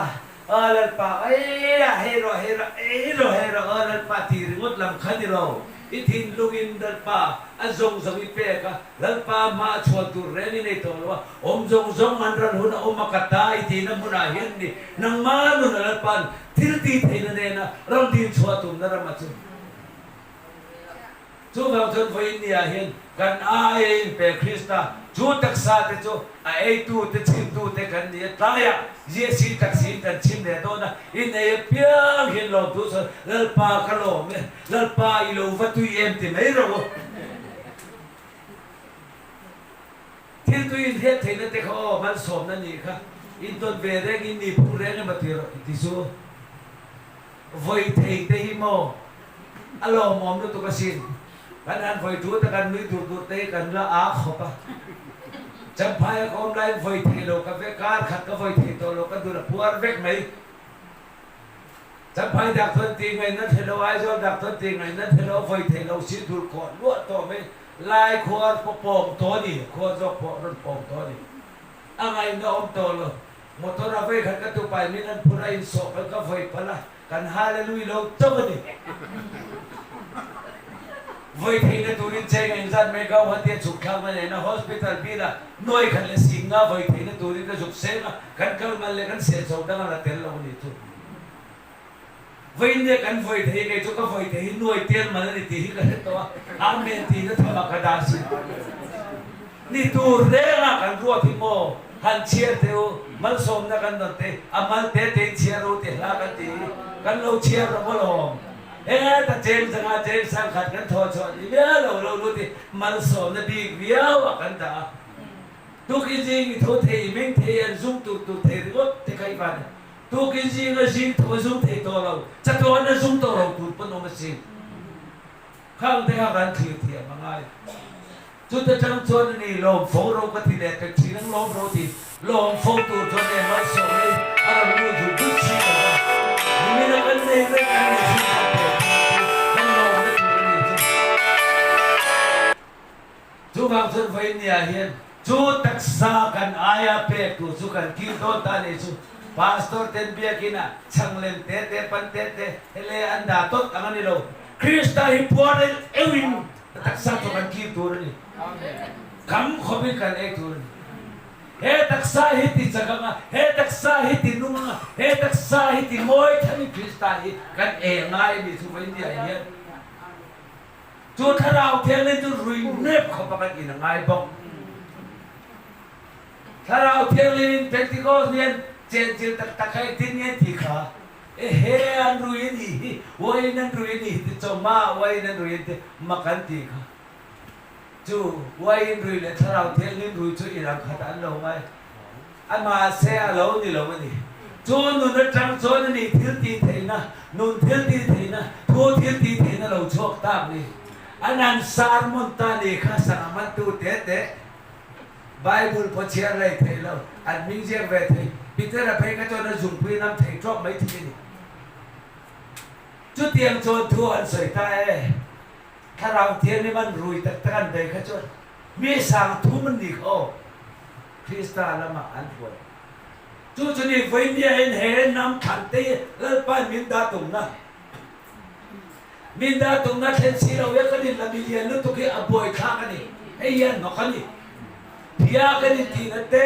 aw Lalpa, ei a hei rawh, hei rawh, ei rawh, hei rawh, aw Lalpa tih ringawt lam kha ni lo. I thinlungin Lalpa a zawng zawng i pek a, Lalpa hma a chhuan tur reng i nei tawh lo a, awm zawng zawng an ral hun a awm a ka ta i tihna hmunah hian ni nangma nuna Lalpa'n thil tih theihna nena rawn din chhuah tumna ramah chu Chuvang chuan vawiin ni ah hian kan aia inpe Krista chu taksa te chu a eitu te chhimtu te kan ni a, tlaiah Jesi taksi kan chhim leh dawn a, in ei apiang hian lawmthu sawi Lalpa ka lawm e, Lalpa i lo va tui em ti mai rawh u. Thil tui inhriat theihna te kha aw malsawmna nih kha intawn ve reng in ni phung reng emaw ti rawh ti chu. Vawi thei te hi maw a lawmawm lutuk asin. Kan han vawi tu ta kan nui dur dur te hi kan la aa khawp a. Champhai a ka awm laiin vawi thei lo ka ve kar khat ka vawi thei tawh lo ka dul a puar vek mai. Champhai dak thawn tih ngaihna the lo Aizawl dak thawn tih ngaihna the lo vawi thei lo si dul khawh luah tawh mai. Lai khuar pawh pawng tawh a ni khuar zawk pawh rawn pawng tawh a ni. A ngaihna awm tawh lo. Motor a vei khat ka tupai min an phur a insawh kal ka vawi palh a, kan hallelui lo chauh a ni. Vawi theihna turin cheng engzat mai ka uatia chhuk thlak na nena hospital bill ah nuai khat leh sing nga vawi theihna turin ka zuk seng a, kan kal ngal leh kan seh chho dang a la tel lo a ni chu. Vawiin nia kan vawi thei kei chu ka vawi thei hi nuai tel mal a ni tih hi ka hre tawh a, Amen tiin a tham a ka dah sin. Ni tur reng a kan ruat hi maw han chhiar teh u, malsawmna kan rawn teh, a mal te te in chhiar u ti hla kan ti hi kan lo chhiar rawh maw lawm. Heta cheng zanga cheng sang khat kan thaw chhuah ni viau lo lo lut hi malsawmna bik viau a kan dah a. Tukin zing i tho thei i meng thei an zum tur tur thei ringawt te kha i van Tukin zinga zing tho a zum thei tawh lo, chatuan a zum tawh lo tur pawn awm a si. Khang te kha kan thlir thiam a ngai. Chuta tang chuan a ni lawm fo ro ka ti leh pek thin ang lawm ro ti lawm fo tur chuan e malsawm ei a rawn lut zut zut si lo va. Nimin a kan nei reng kan nei thin kan pek tur chu kan lawmna tur a ni chu. Chuvang chuan vawiin ni ah hian chu taksa kan aia pek tur chu kan kil dawn ta nih chu Pastor ten biakin ah chhang lem te te pan te te hele an dah tawt ang a ni lo. Krista hi puar el euh in taksa chu kan kil tur a ni. Kham khawp in kan ei tur a ni. He taksa hi ti chak ang a, he taksa hi ti nung ang a, he taksa hi ti mawi than in Krista hi kan ei a ngai a nih chu vawiin ni ah hian. Chu Thlarau Thianghlim chu rui nep khawp a kan in a ngai bawk. Thlarau Thianghlim in Pentecost ni an chenchilh tak tak kha engtin nge an tih kha? Ehe an rui a nih hi, uain an rui a nih hi ti chawhma uain an rui an ti mak an tih kha. Chu uain rui leh Thlarau Thianghlim rui chu inang khat an lo ngai. A mahse a lo ni lo a ni. Chu nun atang chuan a ni thil tih theihna, nun thil tih theihna, thu thil tih theihna lo chhuak tak ni. An han sermon ta ni kha sangha mantu te te Bible pawh chhiar lei thei lo, an hming ziak ve thei. Peter-a phei kha chuan a zungpui nam thei tawp mai thei a ni. Chutiang chuan thu an sawi ta e. Thlarau Thianghlim an rui tak tak an bei kha chuan mi sang thum an ni kha aw. Krista lamah an hruai. Chu chu ni vawinia in he hnam thlan te hi Lalpain min dah tumna, min dah tumna thlen si lo hi kan inla milian lutuk hi a buaithlak a ni. Hei hi a hnawk a ni. Phia kan intihna te,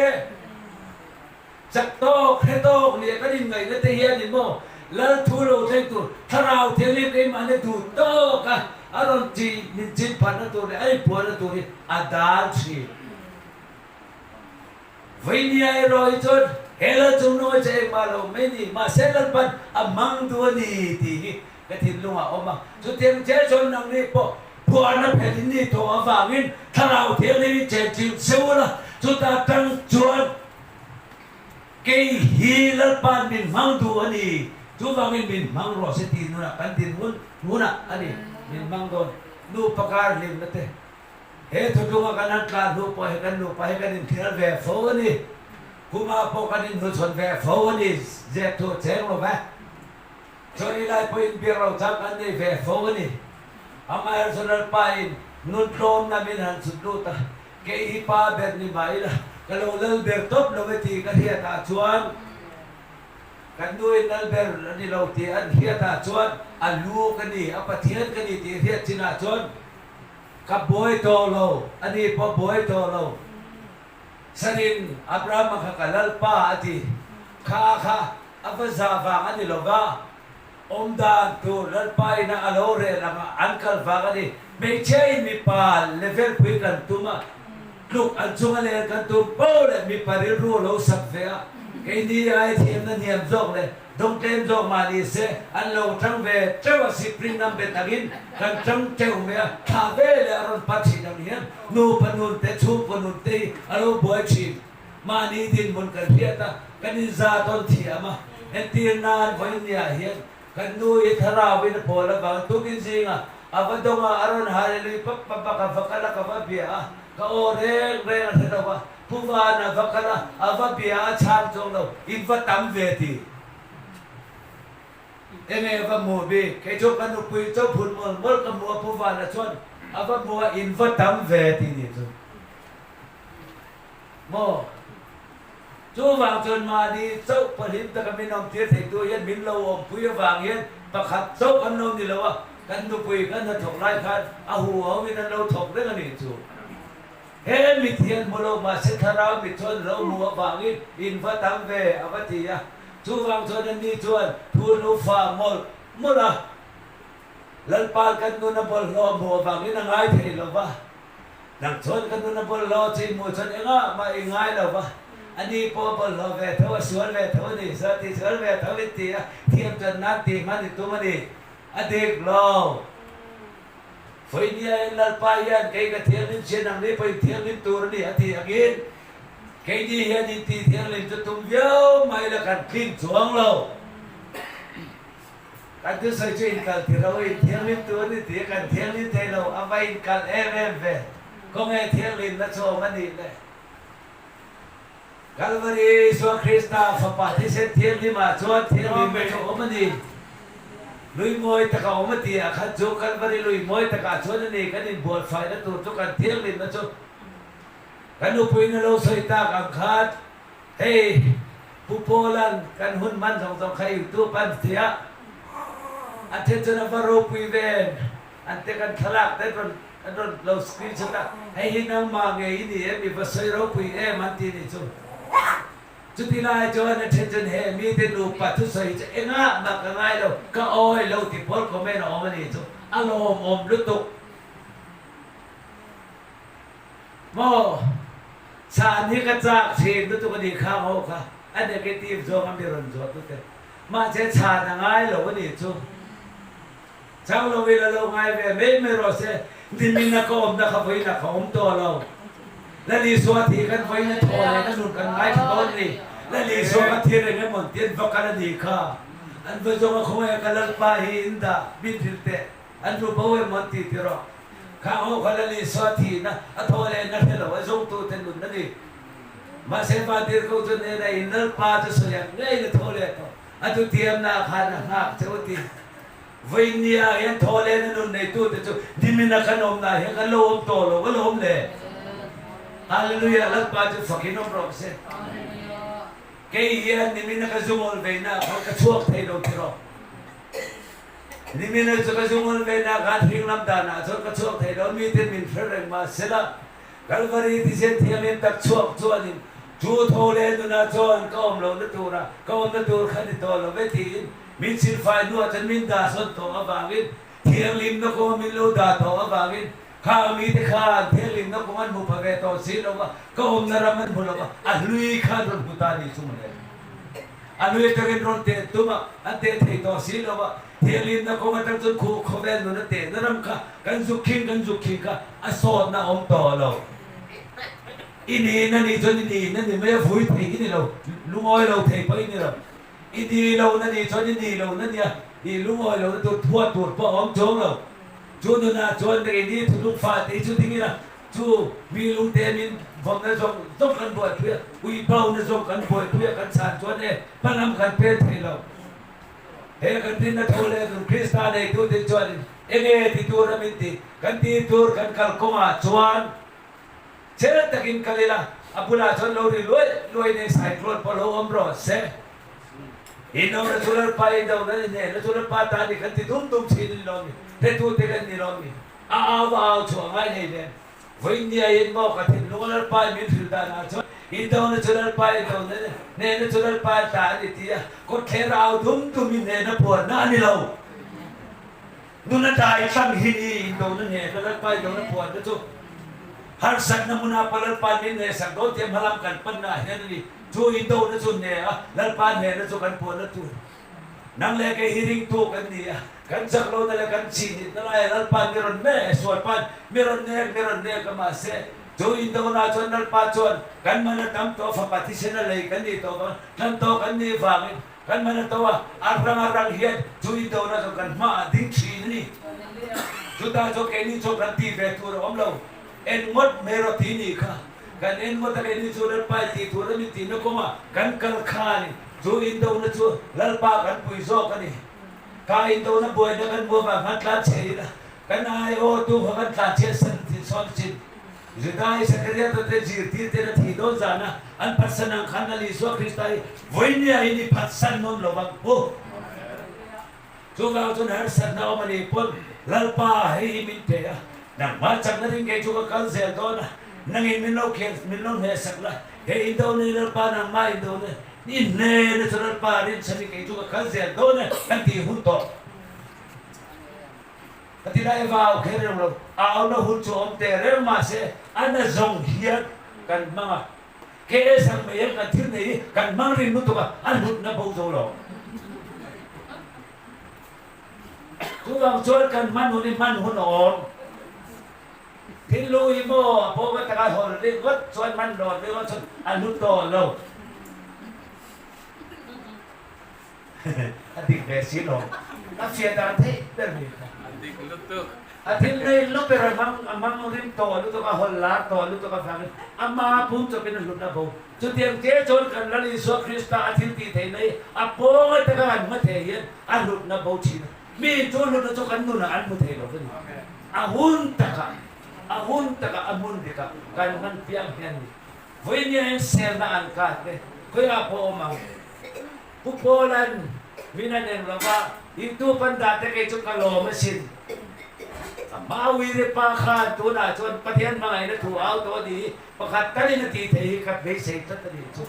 chak tawk, hre tawk leh kan inngaihna te hian in maw Lal thu lo thleng tur Thlarau Thianghlim keimahni duh tawk a a rawn chi min chin phatna tur leh a inpuanna tur hi a dan thin. Vawinia erawh hi chuan he lal chung nunga che engmah lo mai ni, mahse Lalpan a hmang duh a ni tih hi. ka thinlungah a awm a. Chutiang che chuan nangni pawh phuarna phelh in nih tawh avangin Thlarau Thianghlim in chen thin che u la, chuta tang chuan kei hi Lalpa'n min hmang duh a ni, chuvangin min hmang rawh se tih nunah kan din hun hunah a ni min hmang dawn. Nupa kar hlimna te he thutlunga kan han tlan hnu pawh hi kan nupa hi kan inthial ve fo a ni, kumah pawh kan inhnuchhawn ve fo a ni, zep thu a cheng lo ve. Chawi lai pawhin biak lo chang kan nei ve fo a ni. Amaherawhchu Lalpain nun tlawmna min han chhut lut a, kei hi pa ber ni mah ila ka lo lal ber tawp lo e tih ka hriatah chuan kan nuin lal ber a ni lo tih an hriatah chuan a lu ka ni, a Pathian ka ni tih hriat chinah chuan ka buai tawh lo, a ni pawh buai tawh lo. Sarin Abrahama kha ka Lalpa a ti, kha kha a va zah vang a ni lo va, awm dan tur Lalpa ina a lo rel anga an kal vang a ni. Hmeichhia in mipa level pui kan tum a, tluk an chunga len kan tum po leh mipa rilru a lo sak ve a, keini ai thiamna hniam zawk leh dawng tlem zawk mah ni se an lo tang ve teuh a, sipring nam bet angin kan tang teuh mai a, thla ve leh a rawn pa thin ang hian nupa nun te chhungkaw nun te hi a lo buai thin. Mahni dinhmun kan hriat a, kan inza tawn thiam a, entir nan vawinia hian kan nu hi thlarauin a pawl avang tukin zinga a va dawng a, a rawn hallelui pap pap a, ka va kal a, ka va bia a, ka aw reng reng a hre lo a, Pu Van a va kal a, a va bia a, chhang chuang lo, in va tam ve ti. Enge a va hmu bik? Kei chu ka nupui chaw phun mawlh mawlh ka hmu a, Pu Vana chuan a va hmu a, in va tam ve ti ni chu. Maw? Chuvang chuan mahni chauh pahlim taka min awmtir theitu hian min lo awmpui avang hian pakhat chauh kan lo ni lo a, kan nupui kan hnathawk lai khan a huho in an lo thawk reng a nih chu. He mit hian hmu lo mahse thlarau mit chuan lo hmu avangin in va tam ve a va ti a. Chuvang chuan anni chuan thu lo fa mawlh mawlh a, Lalpa kan nun a bawlhhlawh hmuh avangin a ngai thei lo va. Nang chuan ka nun a bawlhhlawh chi hmuh chuan engah mah i ngai lo va, a ni pawh a bawlhhlawh ve tho, a sual ve tho a ni, sual tih sual ve tho in ti a, thiam chuan nan tih hman i tum a ni. A dik lo. Vawinia in Lalpa hian kei ka thianghlim chhiat nang ni pawh in thianghlim tur a ni a tih angin keini hian in tih thianghlim chu tum viau mai la kan tling chuang lo. Kan thusawi chu inkal ti ro in thianghlim tur a ni tih kan thianghlim thei lo, a va inkal em em ve. Khawnge thianghlimna chu awm a nih le? Kalvari Isua Krista Fapa thisen thianghlimah chuan thianghlimna chu awm a ni. Lui mawi taka awm a tih ah khan chu Kalvari lui mawi takah chuan a ni kan inbuatfaihna tur chu kan thianghlimna chu kan nupuiin a lo sawi tak ang khan Hei Pu Paula'n kan hun hman zawng zawng kha YouTube an ti a, a then chuan a va ropui ve em, an te kan thlalak te rawn an rawn lo screenshot a, hei hi nangmah nge i ni em, i va sawi ropui em an ti nih chu. Chuti lai chuan a then chuan he mite nupa thusawi hi chu engah mah ka ngai lo, ka awi lo ti pawl comment a awm a nih chu, a lawmawm lutuk. Maw? Chhan hi ka chak thin lutuk a nih kha ho kha a negative zawng a mi rawn zawh tute. Mahse chhan a ngai lo a nih chu. Chang lo ila lo ngai ve mai mai rawh se. Nimin a ka awmna kha vawiin ah ka awm tawh lo. Lal Isua thih kan vawiin a thaw leh ka nun kan ngaithla dawn a ni. Lal Isua ka thi reng emaw an ti an va kal a nih kha. An va zawng a khawngaih a ka Lalpa hi in dah min hrilh teh. An ru bo emaw an ti ti rawh. Khang ho kha Lal Isua thihna a thaw leh na hre lo a zawngtute nun a ni. Mahse Vantirhkoh chu hnenah in Lalpa chu sawi ang ngeiin a thaw leh tawh. A thutiamna ah khan a nghak che u ti. Vawiin ah hian thaw lehna nun neitute chu nimina kan awmna ah hian kan lo awm tawh lo alawm le. Hallelujah Lalpa chu fakin awm rawh se. Kei hian nimina ka zungawl veina ah khan ka chhuak thei lo ti rawh. Nimina chu ka zungawl veina khan hring lam danah chuan ka chhuak thei lo, miten min hre reng mah sela, Kalvari thisen thianghlim tak chhuak chuanin chu tho leh nunah chuan ka awm lohna tura ka awmna tur kha ni tawh lo ve tiin min silfai hnuah chuan min dah sawn tawh avangin thianghlimna kawnga min lo dah tawh avangin khang mite khan thianghlimna kawng an hmu pha ve tawh si lo va, ka awmna ram an hmu lo va, a hlui khan rawn hmu ta ni chu mawle. A nui atangin rawn teh tum a, an teh thei tawh si lo a. Thianghlimna kawng atang chuan khu khawvel nun a tehna ram kha kan zuk khing kan zuk khing kha a sawtna a awm tawh lo. I niin a nih chuan i niin a ni mai a, vui thei i ni lo, lungawi lo thei pawh i ni lo. I ni lo na nih chuan i ni lo na nia, i lungawi lo na tur thuat tur pawh a awm chuang lo. Chu nunah chuan ka ini thuthlung fa te chu ding ila, chu mi lungte min vawmna zawng zawng kan buaipui a, ui bo na zawng kan buaipui a, kan chhan chuan e hmalam kan pel thei lo. He kan rinna tho leh kan Krista neitute chuanin enge ti tur a min ti, kan ti tur kan kal kawngah chuan chel takin kal ila, a bulah chuan lo ri luai luai nei cyclone pawh lo awm rawh se. Indona chu Lalpa indona ni hnehna chu Lalpa ta ni kan ti dum dum thin a ni lo mi? Hretute kan ni lo mi? A au a au chhuah ngai hlei nen. Vawinia in maw ka thinlung a Lalpa in min hrilh dan ah chuan indona chu Lalpa indona ni hnehna chu Lalpa ta a ni ti a, kawtthler a au dum dum in hnehna puanna a ni lo. Nuna dai tlang hi ni indona hnehna Lalpa indona puanna chu harsatna hmunah pawh Lalpa min hnehsak dawn tih a hmalam kan panna ah hian a ni. Chu indona chu hne a, Lalpa hnehna chu kan puanna tur. Nang leh kei hi ringtu kan ni a, kan chak lohna leh kan chihhnitna laiah Lalpa'n mi rawn mek, sualpa'n mi rawn nek, mi rawn nek a mahse chu indona chuan Lalpa chuan kan man a tam tawh fapa thisen a lei kan nih tawh vang, tlan tawh kan nih vangin kan man a to a, a rang a rang hian chu indona chu kan hmaah ding thin a ni. Chutah chuan keini chuan kan tih ve tur a awm lo. En ngawt mai rawh tih nih kha. Kan en ngawt a keini chu Lalpa i tih tur a min tihna kawngah kan kal kha a ni. Chu indona chu Lalpa kan pui zawk a ni. Kha indona buaina kan hmuh avang khan tlan chhe ila kan aiawh tu kha kan tlan chhiat san thin sawn chin. Juda Isakariota te zirtir ten a thih dawn zana an phatsan ang khan Lal Isua Krista hi vawinia in i phatsan nawn lo vang u. Chuvang chuan harsatna awm a nih pawn Lalpa hei hi min pe a, nangmah chakna ring kei chu ka kal zel dawn a, nangin min lo khel min lo hnehsak la, hei in do nei Lalpa nangmah in do nei i hnena chu Lalpa rinchhan i kei chu ka kal zel dawn e kan tih hun tawh. Ka ti lai vau kher reng lo, auna hun chu awm teh reng mahse a na zawng hian kan hmang a, KS ang mai hian kan thil nei hi kan hmang rin lutuk a, a hlutna bo zo lo. Chuvang chuan kan hman hun hi hman hun a awm. Thil lu hi maw a pawm atanga hawl ringawt chuan hman lawt ringawt chuan a hlu tawh lo. A dik ve si lo. A fiah dan theih ber mai kha. A dik lutuk. A thil nei lu ber a hmang a hmang rim tawh lutuk a hawl lar tawh lutuk avangin ama pum chawpin a hlutna bo. Chutiang te chuan kan Lal Isua Krista a thil tih theihna hi a pawnga taka kan hma thei hian a hlutna bo thin a. Mi chu hlutna chu kan nunah an hmu thei lo va ni. A hun takah a hun takah a hmun dikah kan hman piang hian ni. Vawinia hian selna an kat e, khawiah pawh awm ang. Pu Paula'n min a neng lo va, Intu pan dah te kei chu ka lawm asin. A hma uire pa khan tunah chuan Pathian hmangaihna thu au tawh a ni hi pakhat talin a tih theih hi ka beisei tlat a nih chu.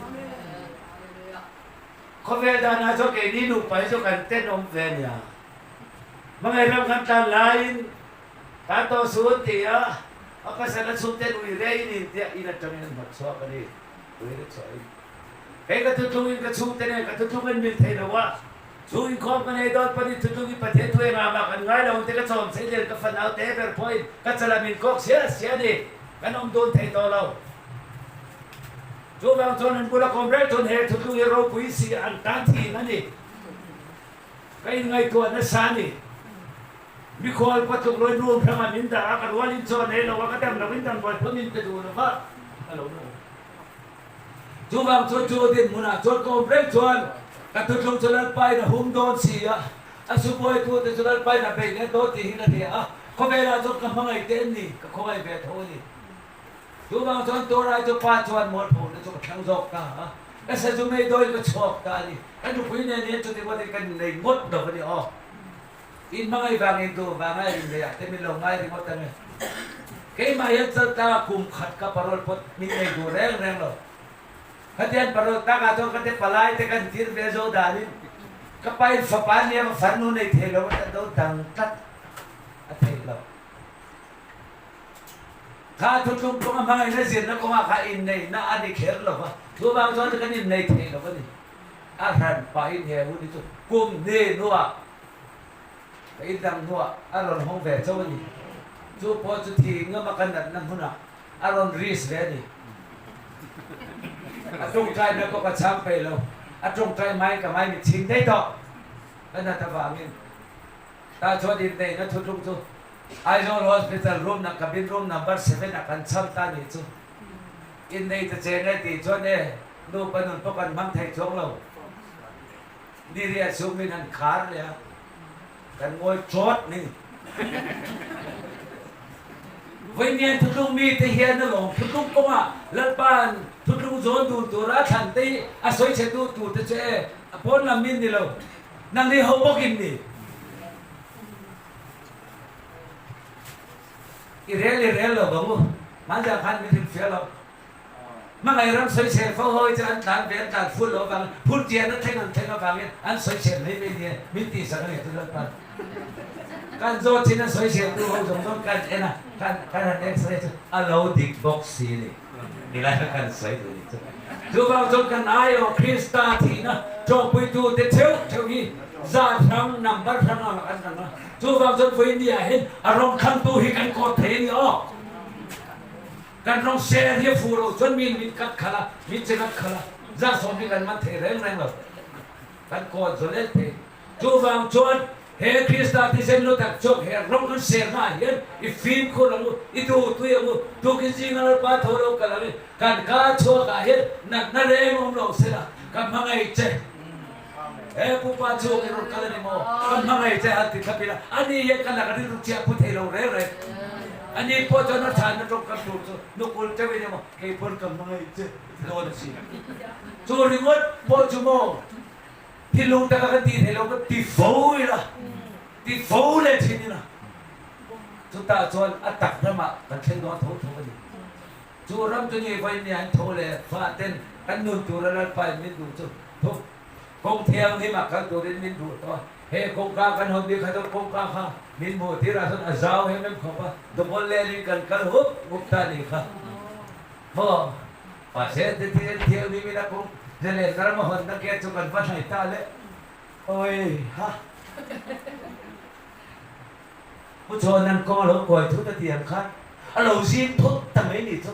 Khawvel danah chuan keini nupa hi chu kan tenawm ve a nia. Hmangaih ram kan tlan laiin tan tawh su an ti a, a pasal a chhungten uire in intia in atangin an hnawt chhuak a ni. Uire chhuahin. Kei ka thutlungin ka chhungte nen ka thutlungin mil thei lo a, chu inkhawm ka nei dawn panin thutlungin Pathian thu engah mah kan ngai lo ang te ka chawm chei len ka fanau te ber pawhin ka chalah min kawk sia sia a ni, kan awm dun thei tawh lo. Chuvang chuan an bula kawm reng chuan he thutlung hi ropui si an tan thin a ni. Ka inngaihtuah nasa a ni. Mikhual patluk lawi room hrangah min dah a, ka rualin chaw nei lo a, ka dam loin damdawi pawh min pe duh lo va, ka lo na. Chuvang chuan chu dinhmunah chuan ka awm reng chuan ka thuthlung chu Lalpain a hum dawn si a, a subuaitute chu Lalpain a beih leh dawn tih hi ka hria a, khawvelah chuan ka hmangaih te an ni, ka khawngaih ve tho a ni. Chuvang chuan Torai chu pa chuan mualphona chu ka thlang zawk ta a, ka sazu mei dawi ka chhuak ta a ni. Ka nupui nen hian chuti ngawtin ka innei ngawt lo a ni aw. In hmangaih vang in duh vanga in leh ah te min lo ngai ringawt ang e. Keimah hian chaltlang kum khat ka parole pawt min nei duh reng reng lo. Khatiang parole tak ah chuan ka te palai te kan tir ve zo dan in ka pa in fapa nia ka farnu nei thei lo a ta do dang tlat a theih loh. Kha thuthlung kawng a hmangaihna zirna kawngah kha inneihna a ni kher lo va, chuvang chuan kan innei thei lo a ni. A hran pahin he hun hi chu kum hnih hnuah ka indang hnuah a rawn hawng ve chauh a ni. Chu pawh chu thi ngama ka natna hmunah a rawn risk ve a ni. A tawngtaina pawh ka chhang peih lo. A tawngtai hmain ka hmai mit chhing daih tawh. Ka nat avangin tah chuan inneihna thuthlung chu Aizawl Hospital room na cabin room number seven ah kan chham ta nih chu. Innei ta che nge tih chuan e nupa nun pawh kan hmang thei chuang lo. Ni riah chhung min han khar leh a, kan ngawi chawt ni. Vawiin thutlung mite hian alawm thutlung kawngah Lalpa'n thutlung zawn dun tura a thlan te hi a sawi chhe tu tur te chu e a pawn lam min ni lo, nang ni ho bawkin ni. I rel i rel lo bang u, hmanzah khan min hrilhfiah lo. Hmangaih ram sawisel fo ho hi chu an tlan ve, an tlan ful lo avangin, phur tian a thleng an thleng avangin an sawisel mai mai nia, min tihsak a ni chu Lalpan. Kan zawt thin a sawisel tu ho zawng zawng kan en a, kan kan han x-ray chu a lo dik bawk si a ni. Tilai kha kan sawi duh ni chu. Chuvang chuan kan aiawh Krista thihna tawngpuitute theuh theuh hi zat hrang, number hrang ang an lang a. Chuvang chuan vawinia hian a rawng thlangtu hi kan kawt thei a ni aw. Kan rawng ser hi a fuh loh chuan min min kat khalh a, min che kat khalh a, zat sawm hi kan man thei reng reng lo. Kan kawt zawlel thei. Chuvang chuan he Krista thisen lu tak chuak he rawng kan ser hmaah hian i fimkhur ang u, i duhtui ang u. Tukin zinga Lalpa tho lo kal angin kan ka chhuakah hian natna reng awm lo sela ka hmangaih che. He pupa chhuak i rawn kal a ni maw? Ka hmangaih che han ti thlap ila, ani hian ka lak rilru chiah phu thei lo reng reng. Ani pawh chuan a chhanna tawngkam tur chu nukul teuhin emaw kei pawn ka hmangaih che ti dawn a si. Chu ringawt pawh chu maw? Thinlung taka kan tih theih loh kan ti fo ila, ti fo leh thin ila, chutah chuan a tak ramah kan thleng dawn tho tho a ni. Chu ram chu ni vawiin an tho leh fa ten kan nun tura Lalpa in min duh chu thuk kawng thianghlimah kal turin min duh tawh a. He kawngka kan hawn bik kha chuan kawngka kha min hmuh tirah chuan a zau hem hem khawp a, double lane in kan kal hup hup ta a nih kha. Maw? Mahse, tithil thianghlim in a kawng zalen ram a hawnna gate chu kan va hnaih ta le. Awi ha! Pu Chhawn an kawng a lo kuai thut a ti ang khan a lo zim thut ta mai ni chu.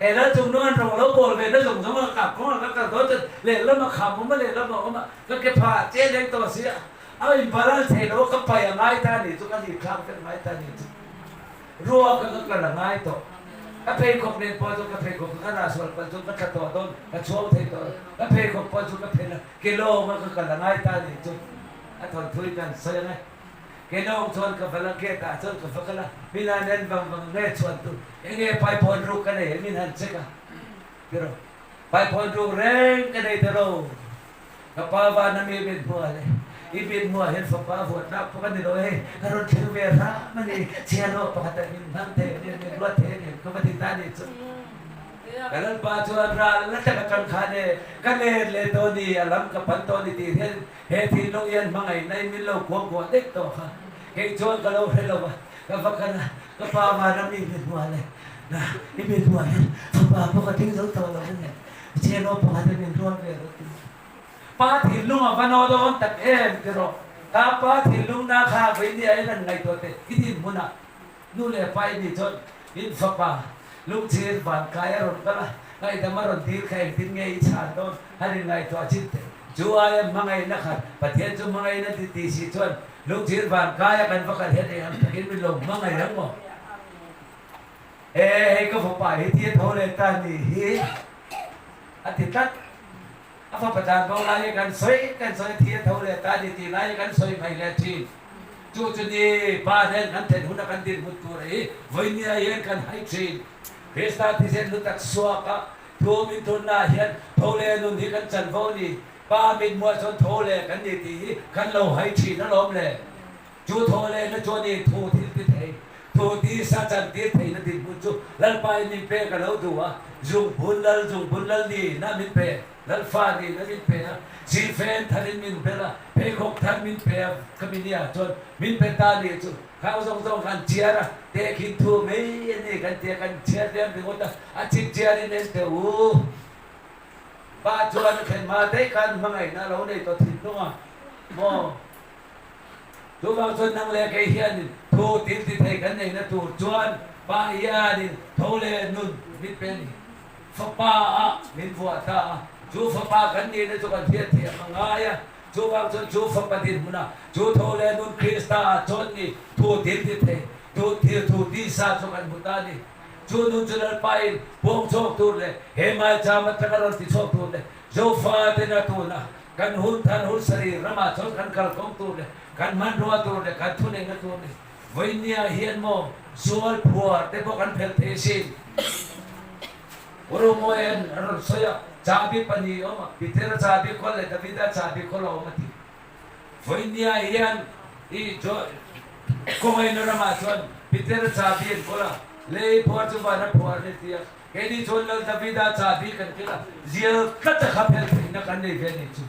He lal chung nung an rawng a lo bawl ve na zawng zawng a kap kawng a ka kal dawn chuan lehlam a kham awm a lehlam a awm a ka ke phah che leng tawh si a a in balance thei lo a ka pai a ngai ta ni chu ka hlip thlak vek ngai ta ni chu. Ruak a ka kal a ngai tawh. Ka pheikhawk nen pawh chuan ka pheikhawk ka rah sual palh chuan ka tla tawh dawn, ka chhuang thei tawh lo. Ka pheikhawk pawh chu ka phelh a, ke lawng a ka kal a ngai ta nih chu a thawnthu in kan sawi ang e. Ke lawng chuan ka val a, gate ah chuan ka va kal a, min han en vang vang nge chhuan tu enge paipawn ruk ka nei min han check a tiraw. Paipawn ruk reng ka nei tiraw. Ka pa van a mi min hmuh a ni. I min hmuh ah hian fapa huatnak pawh ka ni lo hei, ka rawn thleng ve hram a ni. Chhiahhlawh pakhat ah min hmang thei a ni, min ruat thei a ni, ka va ti ta ni chu. Ka Lalpa chuan ral la tak atang khan e, ka let leh tawh ni, a lam ka pan tawh ni tih hian he thinlung hian hmangaihna in min lo kuangkuah daih tawh kha. Kei chuan ka lo hre lo va, ka va kal a, ka pa van a mi min hmuh a le, na, i min hmuh ah hian fapa pawh ka ding zo tawh lo a ni. Chhelo pakhat in min rual ve rawh ti. Pa thinlung a va naw dawn tak em ti rawh. Ka pa thinlung na kha vei nia in an ngaihtuah teh i din hmunah nu leh pa i nih chuan in fapa lungchhir van kai a rawn kal a, ngaihdam a rawn dil kha engtin nge i chhan dawn han in ngaihtuah chin teh. Chu aia hmangaihna khat Pathian chu hmangaihna ti ti si chuan lungchhir van kai a kan va kal hian eng ang takin min lo hmangaih ang maw? E hei ka fapa hi ti a tho leh ta ni hi a ti tlat. A fapa dan bo lai hi kan sawi kan sawi thi a tho leh ta ni tih lai hi kan sawi mai leh thin. Chu chu ni pa nen kan then huna kan dinhmun tur hi vawinia hian kan hai thin. Krista thisen lu tak suak a thu min thunna ah hian tho leh nun hi kan chanvo ni. Pa mithmuah chuan tho leh kan ni tih hi kan lo hai thin alawm le. Chu thaw lehna chuan i thu thil ti thei, thu tisa chantir theihna dinhmun chu Lalpain min pek a lo duh a, zungbun lal, zungbun lal nihna min pe, Lalfa nihna min pe a, silfen tharin min bel a, pheikhawk thar min pe a, ka mi nia chuan min pe ta nih chu khang zawng zawng kan chhiar a, tehkhin thu mai a ni kan tia kan chhiar diam ringawt a, a chip chiarin en teh u. Pa chuan a thlen hma daih khan hmangaihna a lo nei tawh thinlung a maw? Chuvang chuan nang leh kei hianin thu thil ti thei kan neihna tur chuan Pa hianin tho leh nun min pe a ni. Fapa ah min vuah ta a, chu fapa kan nihna chu kan hriat thiam a ngai a. Chuvang chuan chu fapa dinhmunah chu tho leh nun Krista ah chuan ni thu thil ti thei, thu thil thu tisa chu kan hmu ta a ni. Chu nun chu Lalpain puang chhuak tur leh he maicham atanga rawn ti chhuak tur leh Zofa ten a tuna kan hun than hun sarih ramah chuan kan kalkawng tur leh kan hmanrua tur leh kan thuneihna tur ni vawinia hian maw sual phuar te pawh kan phelh thei asin. Rumawian a rawn sawi a, Chahbi pahnih a awm a, Petera chahbi khawl leh Davida chahbi khawl a awm a ti. Vawinia hian i kawngaihna ramah chuan Petera chahbi an kawl a, lei phuar chu vana phuar a ni ti a, keini chuan Lal Davida chahbi kan kil a, zial tlat a kha phelh theihna kan nei ve a nih chu.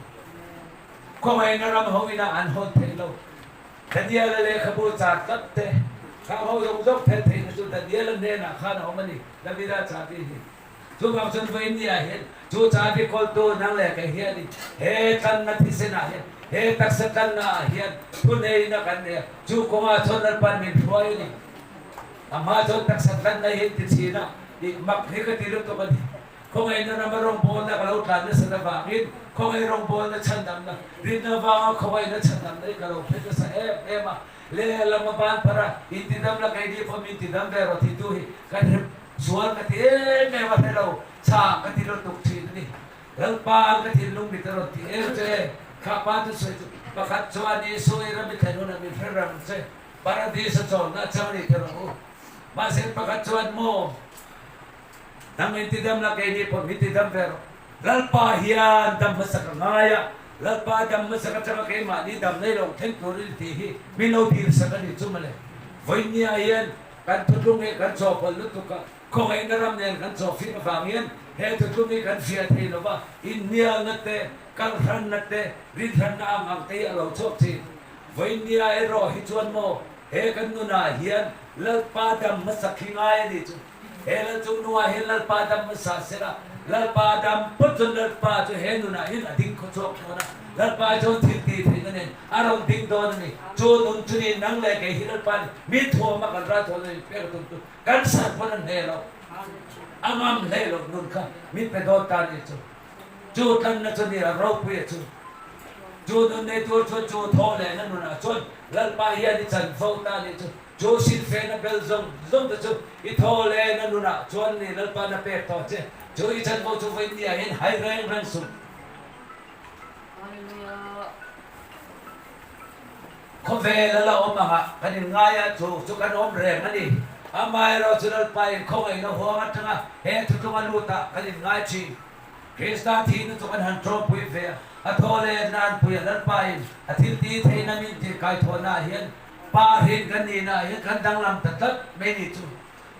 Kawngaihna ram ho ina an hawn theih lo. Daniela lehkhabu char tlat te, khang ho zawng zawng phelh theihna chu Daniela hnenah khan a awm a ni, Davida chahbi hi. Chuvang chuan vawinia hian chu chahbi kawltu nang leh kei hianin he tlanna thisenah hian, he taksa tlanna ah hian thuneihna kan nei a, chu kawngah chuan Lalpan min hruai a ni. A hma chuan taksa tlanna hi an ti thin a, ih mak hi ka ti lutuk a ni. Khawngaihna rama rawngbawlna ka lo tlan nasat avangin khawngaih rawngbawlna chhandamna, rinna avanga khawngaihna chhandamna hi ka lo hre nasa em em a. Lehlam a ban phar a, intidam la keini pawh min tidam ve rawh titu hi ka hre sual ka ti em em a hre lo, chhah ka ti lutuk thin a ni. Lalpa ka thinlung mit a rawn ti em che, kha pa thusawi chu pakhat chuan Isua i ram i thlen hunah min hre rang che, Paradis a chawlhna a chang a ni ti rawh u. Mahse pakhat chuan maw? Nang min tidam la, keini pawh min tidam ve rawh. Lalpa hian dam hmasa ka ngai a, Lalpa dam hmasa ka changa keimahni dam nei lo thleng turin tih hi min lo dirsak a ni chu mawle. Vawinia hian kan thutlung hi kan chawhpawlh lutuk a, khawngaihna ram nen kan chawhfin avang hian he thutlung hi kan hria thei lo va, inhnialna te, kalhranna te, rinhranna ang ang te hi a lo chhuak thin. Vawinia erawh hi chuan maw he kan nunah hian Lalpa dam hmasa khi ngai a ni chu. He lal chung nungah hian Lalpa dam hmasa sela, Lalpa dam phawt chuan Lalpa chu he nunah hian a ding khaw chhuak dawn a, Lalpa chuan thil tih theihna nen a rawn ding dawn a ni. Chu nun chu ni nang leh kei hi Lalpa nih min thuam a kan ral thawn a ni pek a tum chu kan sar pawn a hneh lo, a ngam hleh lo nun kha min pe dawn ta ni chu. Chu tlanna chu ni a ropui a chu. Chu nun nei tur chuan chu thaw lehna nunah chuan Lalpa hian i chanvo ta ni chu. Chu silfena bel zawng zawng te chu i thaw leh na nunah chuan ni Lalpa na pek tawh che. Chu i chanvo chu vawinia hian hai reng reng suh. Khawvel a la awm anga kan inngai a, chu chu kan awm reng a ni. Amaherawh chu Lalpa in khawngaihna huang atanga he thutlung a lut ah kan inngai thin. Krista thihna chu kan han tawmpui ve a, a thaw leh nan pui a Lalpa in a thil ti theihna min tih kaithawhna ah hian Pa hrin kan nihna ah hian kan danglam ta tlat mai ni chu.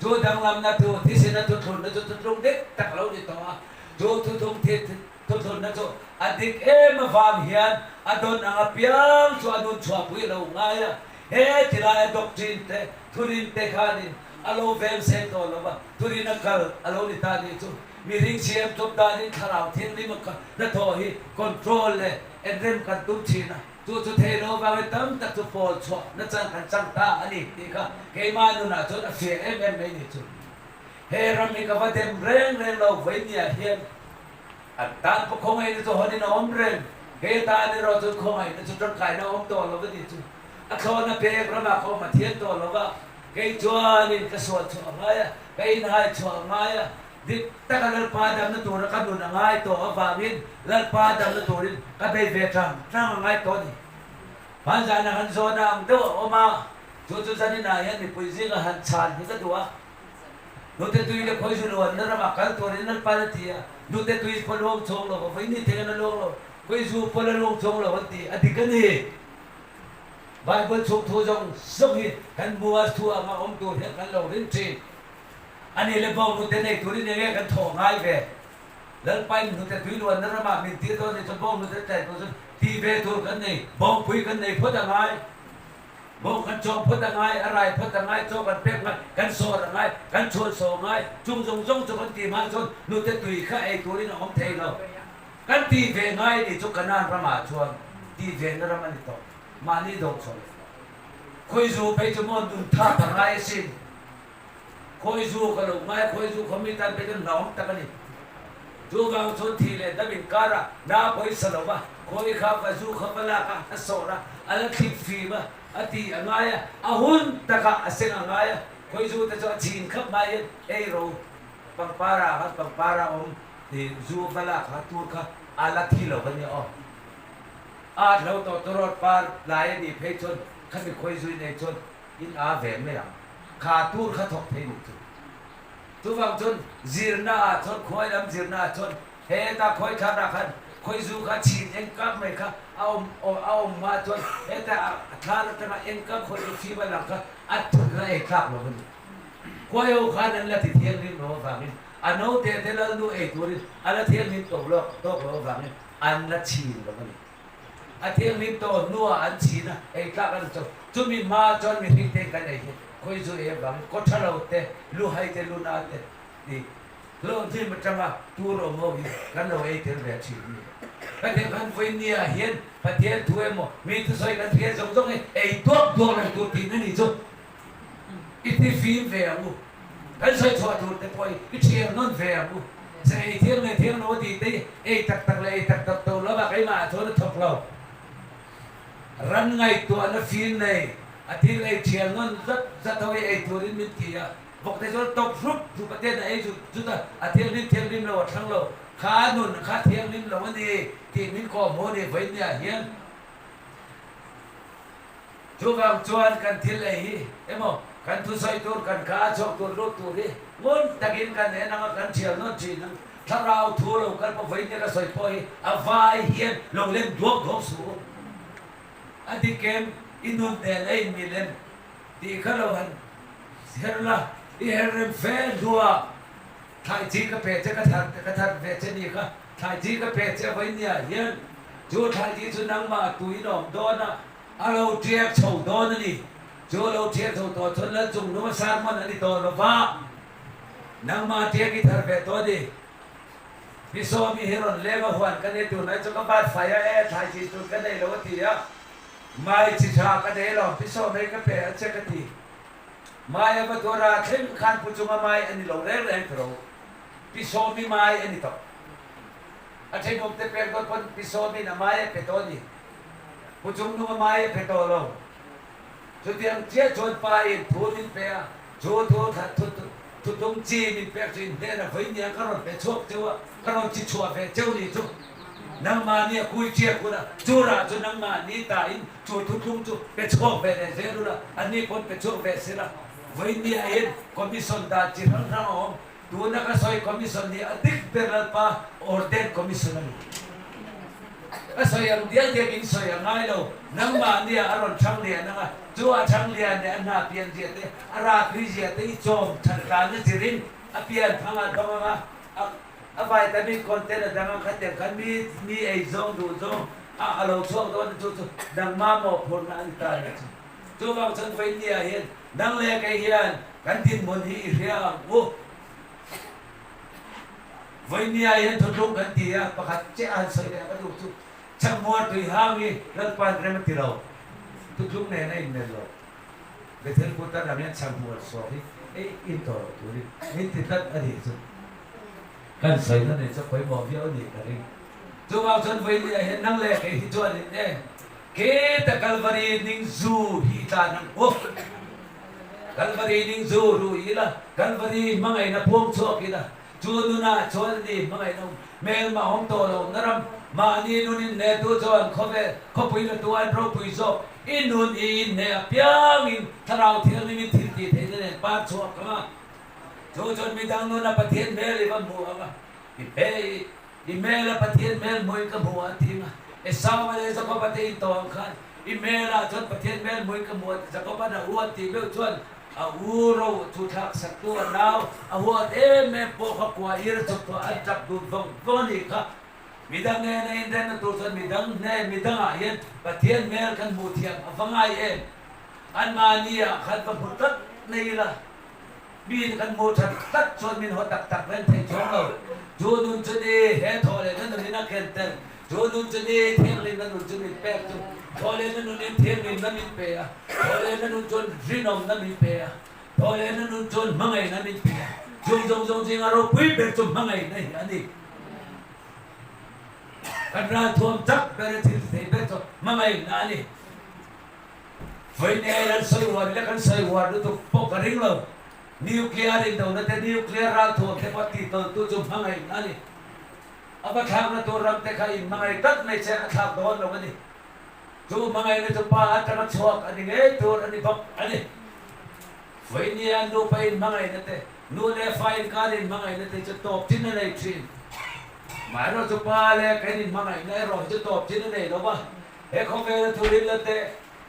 Chu danglamna thu thisena thuthlunna chu thutlung dik tak lo ni tawh a, chu thutlung thuthlunna chu a dik em avang hian a dawn ang apiang chu a nun chhuahpui a lo ngai a. He tilaia doctrine te, thurin te khanin a lo veng seng tawh lo va, thurin a kal a lo ni ta ni chu. Mihring siam chawp danin thlarau thianghlim a hnathawh hi control leh enrem kan tum thin a. Chu chu thei lo vangin tam tak chu pawl chhuah nachang kan chang ta a ni tih kha keimah nunah chuan a fiah em em mai ni chu. He ram hi ka va dem reng reng lo vawinia hian an tan pawh khawngaihna chu hawnin a awm reng. He tan erawh chuan khawngaihna chu tangkaina a awm tawh lo a ni chu. A thlawna pek ramah ka awm a thian tawh lo va, kei chuanin ka sual chhuah a ngai a, ka inhai chhuah a ngai a, Dik taka Lalpa damna tura ka nun a ngai tawh avangin Lalpa damna turin ka bei ve tang tang a ngai tawh a ni. Hmanzana han zawhna ang deuh a awm a, chu chu zaninah hian mipui zinga han chhan hi ka duh a. Nute tui leh khawi zu luanna ramah kal turin Lalpa'n a ti a, nute tui pawh luang chhawng lo va, vawiin thengin a luang lo, khawi zu pawh la luang chhawng lo an ti, a dik a ni. Bible chhung thu zawng zawng hi kan hmu a, thu anga awm tur hian kan lo ring thin. A ni le bawng hnute nei turin enge kan thawh ngai ve? Lalpain hnute tui luanna ramah min tir dawn ni chuan bawng hnute tlai tur chuan ti ve tur kan nei, bawngpui kan nei phawt a ngai, bawng kan chawm phawt a ngai, a rai phawt a ngai, chaw kan pek ngai, kan sawr a ngai, kan chhuan sawh ngai, chung zawng zawng chu kan ti hma chuan hnute tui kha ei turin a awm thei lo. Kan tih ve ngai ni chu Kanaan ramah chuan tih ve na ram a ni tawh. Mahni do chho. Khawizu phei chu maw nun thak a ngai asin. Khawizu ka lo ngai a, khawizu khaw mi tan phei chuan hlauhawm tak a ni. Chuvang chuan thih leh dam inkarah na pawisa lo va, khawi kha va zu kha va lak a, a sawr a, a la thlip fim a, a tih a ngai a, a hun takah a seng a ngai a, khawizu te chu a chhin khap mai hian ei ro pangpar ah khan pangpar a awm tih zu va lak kha tur kha a la thi lo a nia aw. A at lo tawh tawrawt par tlai a nih phei chuan khami khawizui nei chuan in a ve mai ang. Kha tur kha thawk thei nih chu. Chuvang chuan zirna ah chuan khuai lam zirna ah chuan heta khawi thlarah khan khawizu kha chhin eng kak mai kha a awm a awm hma chuan heta a thlar atanga eng kak khawizu fim a lang kha a thut la ei thlak lo a ni. Khuai ho khan an la ti thianghlim lo avangin a naute te lalnu ei turin a la thianghlim tawk lawk tawk lo avangin an la chhin lo a ni. A thianghlim tawh hnuah an chhin a, ei tlak a ni chauh. Chumi hma chuan mihring te kan ei hi khawi zu ei avangin kaw tha lo te, lu hai te, lu na te tih hlawhhlim atanga tur awm ho hi kan lo ei tel ve thin a ni. Pathian khan vawinia hian Pathian thu emaw mi thusawi kan hriat zawng zawng hi ei duak duak lo tur tihna ni chu i ti fim ve ang u. Kan sawi chhuah tur te pawh hi i thiam nawn ve ang u. Sa ei thiang leh thiang lo a tih te hi ei tak tak leh ei tak tak to lova keimah ah chuan a thawk lo. Ran ngaihtuahna fim nei a thil ei thiam nawn zat zat ho hi ei turin min ti a, vawk te chuan tawp hrup hrup a ten a ei zut zut a, a thianghlim thianghlim lo a thlang lo, kha nun kha thianghlim lo a ni tih min kawhhmuh a ni vawinia hian. Chuvang chuan kan thil ei hi emaw kan thusawi tur, kan kha a chhuak tur lut tur hi ngun takin kan en ang a, kan thial nawn thin ang. Thlarau thu lo kal pawh vawiin ka sawi pawh hi a vai hian lo lem duak duak suh u. A dik em? I nun nen a inmil em? Tih kha lo han her la, i her rem fe hlua thlai chi ka pe che, ka thar ka thar ve che ni kha, thlai chi ka pe che vawiin niah hian chu thlai chi chu nangmah tuin a awm dawn a, A lo ṭiak chho dawn a ni. Chu a lo ṭiak chho tawh chuan Lal chung nunga sermon a ni tawh lo va, nangmah ṭiak i thar ve tawh a ni. Pi Sawmi hi rawn leng a huan ka nei tunlai chu ka bat fai a e, thlai chi tur ka nei lo a ti a, mai chi ṭha ka nei lo, Pi Sawmi ka pe a che ka ti. Mai a va tuar a, thleng khan pu chunga mai a ni lo reng reng tawh lo, Pi Sawmi mai a ni tawh. A ṭhenawmte pek dawn pawn Pi Sawmi'n a mai a pe tawh a ni. Pu Chungnunga mai a pe tawh lo. Chutiang chiah chuan pa in thu min pe a, chu thu thutlung chi min pek chu in hnenah vawi nia ka rawn pe chhuak cheu a, ka rawn chi chhuah ve cheu ni chu. Nangmahni a kui chiak hun a, chu rah chu nangmahni ta in chu thutlung chu pe chhuak ve leh zel ula, anni pawn pe chhuak ve sela. Vawi nia in commission dan chi hrang hrang a awm. Tuna ka sawi commission hi a dik ber Lalpa ordained commission a ni. Ka sawi ang dial diak in sawi a ngai lo, nangmah nia a rawn thang lian ang a, chu a thang lian leh a hna pian zia te, a rakri zia te i chawm that tlan a zirin a pian phang a dawng ang a, a vitamin content a dang ang khatiang khan mi mi ei zawng duh zawng a a lo chhuak dawn a chu chu nangmah mawhphurhna a ni ta a nih chu. Chuvang chuan vawinia hian nang leh kei hian kan dinhmun hi i hria ang u. Vawinia hian thuthlung kan ti a, pakhat chiah a han sawi leh a ka duh chu Chhakmuar tui hang hi Lalpa'n rem a ti lo, thuthlung nen a inmel lo. Bethel Putar lam hian Chhakmuar suak hi ei in tawh loh turin min ti tlat a nih chu. Kan sawina nei chu pawimawh viau a nih ka ring. Chuvang chuan vawinia hian nang leh kei hi chuan in e. Keta Kalvari ning zu hi tlan ang u. Kalvari ning zu ru ila, Kalvari hmangaihna puang chhuak ila, chu nunah chuan a ni hmangaihna awm. Hmelma awm tawh lo na ram, mahni nun inhnetu chuan khawvel khawpui la tu an ropui zawk. I nun i inhneh apiangin Thlarau Thianghlim in thil tih theihna nen par chhuak ang a. Chu chuan midang nuna Pathian hmel i va hmu ang a, i hmeh I hmel a Pathian hmel hmuin ka hmu a ti a, Esau leh Jakoba te in tawh ang khan i hmelah chuan Pathian hmel hmuin ka hmu a ti. Jakoban a huat tih meuh chuan a u ro chu thlak sak tu a nau a huat em em pawh kha kua ir a chawp tawh a, an tap dun vawng vawng a nih kha. Midang nena inremna tur chuan midang hnen midangah hian Pathian hmel kan hmuh thiam a va ngai em? Anmahni ah khan va hmu tlat mai ila. Mi kan hmuh that tlat chuan min haw tak tak reng thei chuang lo. Chu nun chu ni, he thaw leh na nun ina. a ken tel. Chu nun chu ni thianghlimna nun chu min pek chu. Thawhlehna nunin thianghlimna min pe a, thawhlehna nun chuan rinawmna min pe a, thawhlehna nun chuan hmangaihna min pe a. Chung zawng zawng zinga ropui ber chu hmangaihna hi a ni. Kan ralthuam chak ber a thil thei ber chu hmangaihna a ni. Vawiin an sawi uar ila kan sawi uar lutuk pawh ka ring lo. Nuclear indona te nuclear ralthuam te pawh titawltu chu hmangaihna a ni. A va thlakna tur ram te kha in hmangaih tlat mai che a thlak dawn lo a ni. Chu hmangaihna chu pa atanga chhuak a ni ngei tur a ni bawk a ni. Vawinia nupa in hmangaihna te, nu leh fa inkar in hmangaihna te chu tawp thin a nei thin. Amaherawhchu chu pa leh kan in hmangaihna erawh hi chu tawp thin a nei lo va, he khawvela thu rin la te,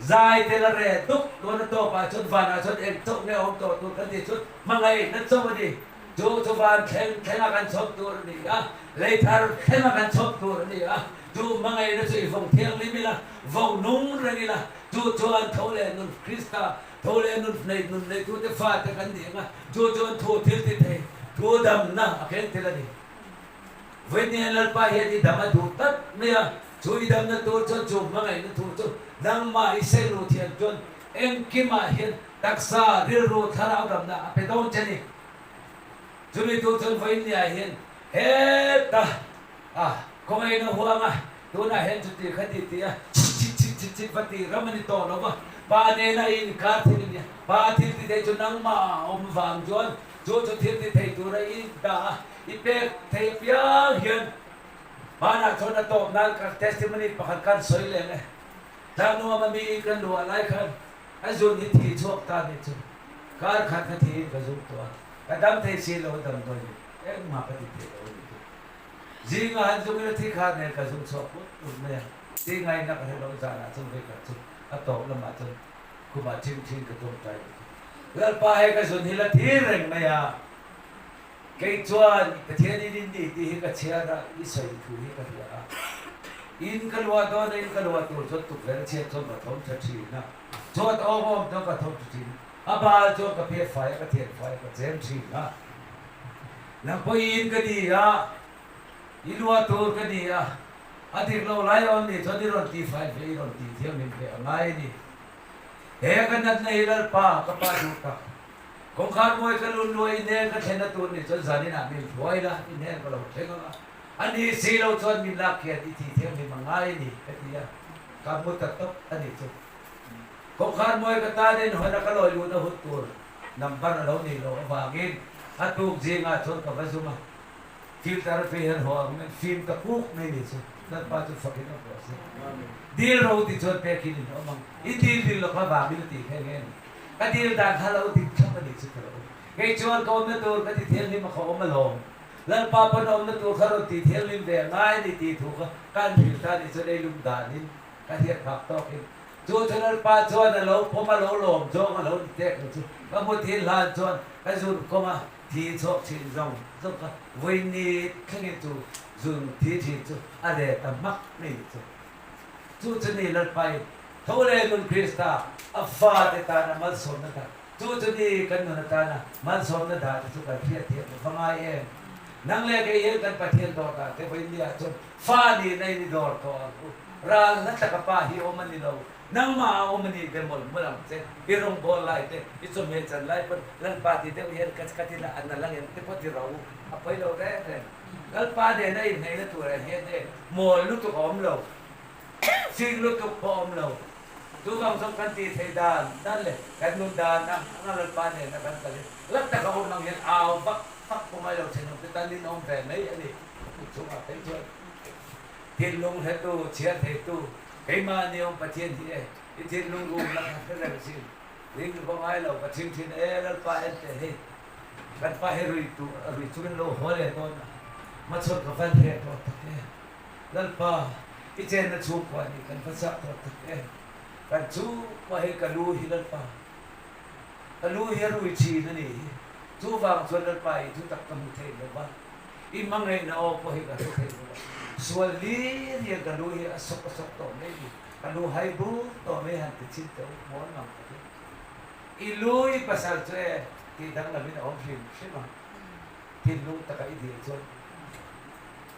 zai te la reh duk dawn a tawpah chuan vanah chuan eng chauh nge awm tawh tur kan tih chuan hmangaihna chauh a ni. Chu chu van thleng thlenga kan chhawp tur a ni a, lei thar thlenga kan chhawp tur a ni a, chu hmangaihna chu i vawng thianghlim ila, vawng nung reng ila, chu chuan tho leh nun Krista tho leh nun nei nun neitute fate kan ni ang a, chu chuan thu thil ti thei, thu damna a keng tel a ni. Vawiin Lalpa hian i dam a duh tlat mai a, chu i damna tur chuan chu hmangaihna thu chu nangmah i sengluh thiam chuan engkimah hian taksa, rilru, thlarau damna a pe dawn che ni. Chumi tur chuan vawiin niah hian heta a khawngaihna huanga tunah hian chuti kha ti ti a chhit chhit chhit chhit chhit va tih ram a ni tawh lo va, pa nena i inkar thil a nia, pa thil ti thei chu nangmah a awm vang chuan chu chu thil ti thei tura i dah a, i pek thei apiang hian hmanah chuan a tawp nan ka testimony pakhat khan sawi leh ang e. Tlangnuam a mi kan luah lai khan a zun hi thi chhuak ta nih chu kar khat ka thiin ka zung tawh a, ka dam thei si lo a damdawi hi engmah ka ti thei lo a nih chu. Zinga han zungin a thi kha nen ka zung chhuak put put mai a, ti ngaihna ka hre lo zanah chuan vei khat chu a tawp lamah chuan khumah ṭhing ṭhing ka tawngtai nih chu. Lalpa hei ka zun hi la thi reng mai a, kei chuan Pathian in in ni tih hi ka chhiar a, i sawi thu hi ka hria a, in ka luah dawn a, in ka luah tur chuan tukverh a chhiat chuan ka thawm ṭha ṭhin a, chuan awm awm chuan ka thawm ṭha ṭhin a, bal chuan ka phiat fai a, ka thian fai a, ka chem ṭhin a. Nang pawh i in ka ni a, i luah tur ka ni a, a dik lo lai awm nih chuan i rawn ti fai ve, i rawn ti thianghlim ve a ngai a ni. He ka natna hi Lalpa, ka pa duh tak. Kawngkhar mawi ka lun luah i hnen ka thlenna tur nih chuan zan inah min hruai la, i hnen ka lo thleng ang a, a ni si lo chuan min lak khian i ti thianghlim a ngai a ni, ka ti a, ka mu ta tawp a nih chu. Kawngkhar mawi ka tan in hawn a ka lawi luhna hun tur number a lo nih loh avangin a tuk zingah chuan ka va zum a, filter a tui hian haw ang in fim ta kuk mai ni chu Lalpa chu fakin a vuah se. Dil ro ti chuan pek in in awm ang, i dil dil lo kha vangin a tih kha eng nge ni? Ka dil dan kha lo dik thlap a nih chu ka lo. Kei chuan ka awmna tur ka ti thianghlim a ka awm alawm. Lalpa pawn a awmna tur kha rawn ti thianghlim ve a ngai a ni tih thu kha ka an hrilh ta nih chuan ei lum danin ka hriat phak tawkin chu chu Lalpa chuan a lo pawm a lo lawm zawng a lo ni tek lo chu ka hmu thil hlan chuan ka zun kawng a thi chhuak thin zawng zawng kha vawiin thlengin chu zun thi thin chu a let a hmak mai nih chu. Chu chu ni Lalpai tho leh nun Krista a fate tana malsawmna dah chu chu ni kan nun atana malsawmna dah te chu kan hriat thiam lo va ngai em? Nang leh kei hian kan Pathian dawr dan te vawiin ni ah chuan fa nihna in i dawr tawh ang u. Ral hla taka pa hi awm a ni lo, nangmah a awm a ni be mawlh mawlh ang che. I rawngbâwl lai te, i chawhmeh chan lai pawn Lalpa ti deuh hian ka ka ti la a na lang em te pawh ti ro u, a pawi lo reng reng. Lalpa nena inhneihna turah hian e mawl lutuk a awm lo, ching lutuk pawh a awm lo. Chuvang chuan kan tih theih dan dan leh kan nun dan ang anga Lalpa nena kan kal hi la taka awm ang hian au vak vak pawh ngai lo thenawm te tan in awm ve mai a ni. Chungah phei chuan thinlung hretu, chhiar theitu keimahni awm Pathian hi e, i thinlung rum la kha hre reng sin. Ring pawh ngai lo, ka chim thin e Lalpa en teh hei. Kan pa hi rui tu a rui chungin lo haw leh dawn a, hmachhawn ka van hreh tawh tak e. Lalpa, i chenna chhungkua nih kan va chak tawh tak e. Kan chhungkua hi ka lu hi Lalpa, ka lu hi a rui thin a nih hi. Chuvang chuan Lalpa i thutak ka hmu thei lo va, i hmangaihna aw pawh hi ka hre thei lo va. Sual lir hian ka lu hi a sawk a sawk tawh mai ni, ka lu hai bur tawh mai han ti chin teh u, mawl mang takin. I lu i pasal chu e tih danglam in a awm hrim hrim a, thinlung taka i dil chuan.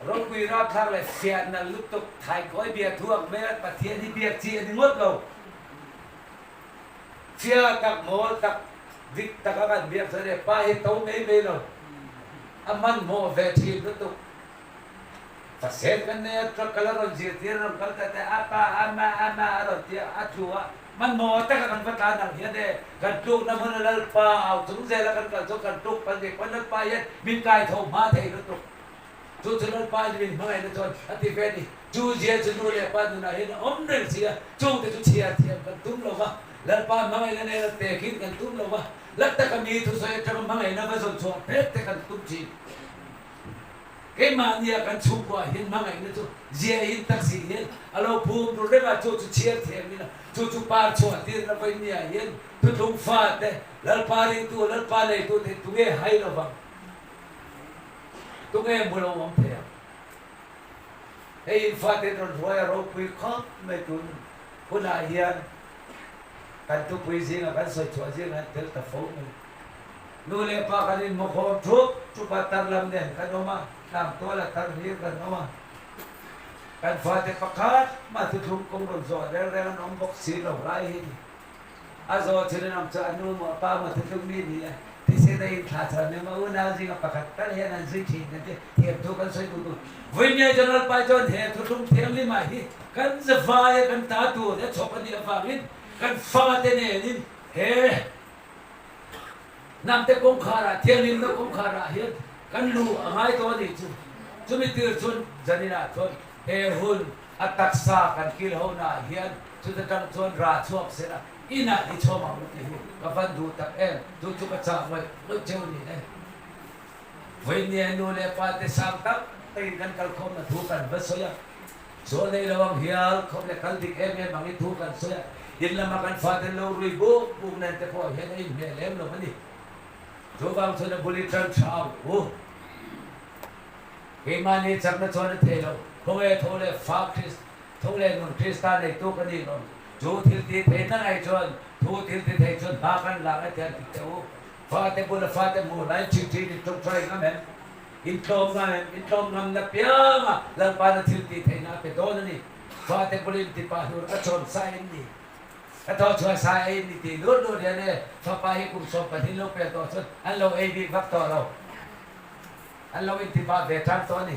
Ropui rapthlak leh fiah nalh lutuk thaikawi biak thu ang mai a Pathian hi biak chi a ni ngawt lo. Fiah tak, mawl tak, dik tak a kan biak chuan e pa hi to mai mai lo. A hmanhmawh ve thin lutuk. Pasel kan nei a, truck kal a rawn zirtir a rawn kal ta te a pa a ma a ma a rawn ti a, a tlu a, hmanhmawh taka kan va tlan ang hian e kan tlukna hmun a Lalpa au chung zel a kan kal chuan kan tluk pal dik pawn Lalpa hian min kai tho hma thei lutuk. Chu chu Lalpa in min hmangaihna chuan a ti ve a ni. Chu zia chu nu leh pa nunah hian a awm reng si a, chungte chu chhiar thiam kan tum lo va, Lalpa hmangaihna nena tekin kan tum lo va, la taka mi thusawi atanga hmangaihna va zawn chhuah pek te kan tum thin. Keimahnia kan chhungkuah hian hmangaihna chu ziahin taksi hian a lo phum tur reng a, chu chu chhiar thiam ila, chu chu par chhuah tirna vawinia hian thuthlung fate, Lalpa ringtu, Lalpa neitu te tunge hai lo vang? Tunge hmu lo awm thei ang? Hei in fate rawn hruai a ropui khawp mai tun hunah hian kan thupui zinga kan sawi chhuah zingah an tel ta fo mai. Nu leh pa kan inhmukhawm thup thup a, tar lam nen kan awm a, tlang tual a tar hlir kan awm a. Kan fate pakhat mah thuthlung kawng rawn zawh reng reng an awm bawk si lo lai hi ni. A zawh chin an awm chu a nu maw a pa maw thuthlung mi ni a, thisen a inthlah chhan em a, unau zinga pakhat tal hian an zui thin kan ti, thiam thu kan sawi duh duh. Vawinia General Pai chuan he thuthlung thianghlimah hi kan zavaia kan ta tur a chhawp a nih avangin kan fate nenin he Hnamte kawngkharah, thianghlimna kawngkharah hian kan luh a ngai tawh a nih chu. Chumi tir chuan Janinah chuan he hun a taksa kan kil honaah hian chuta tang chuan rah chhuak sela inah i chhawm ang u tih hi ka van duh tak em, chu chu ka chah ngawih ngawih cheu ni e. Vawinia nu leh pa te sang tak takin kan kalkhawmna thu kan va sawi a. Chaw nei lo ang hial khawp leh kal dik em em angin thu kan sawi a, in lama kan faten lo rui buk buk nen te pawh hian a inhmeh lem lo a ni. Chuvang chuan a bul i tan tha ang u. Keimahni chakna chuan a thei lo. Khawnge tho leh fa Krist, tho leh nun Krista neitu ka nih lawm. Chu thil ti thei na ngai chuan, thu thil ti thei chuan hma kan lak e tiang ti teh u. Fate bula fate hmuh lai thin thin in ṭawngṭai ngam em? Intlawm ngam em? Intlawm ngam na piang a Lalpa na thil tih theihna a pe dawn a ni. Fate bul in tipa hnur ka chawn sa in ni. Ka thaw chhuah sa ei in ni ti lut lut hian e fapa hi kum 12 lo pel tawh chuan an lo ei bik vak tawh lo. An lo intipa ve tan tawh a ni.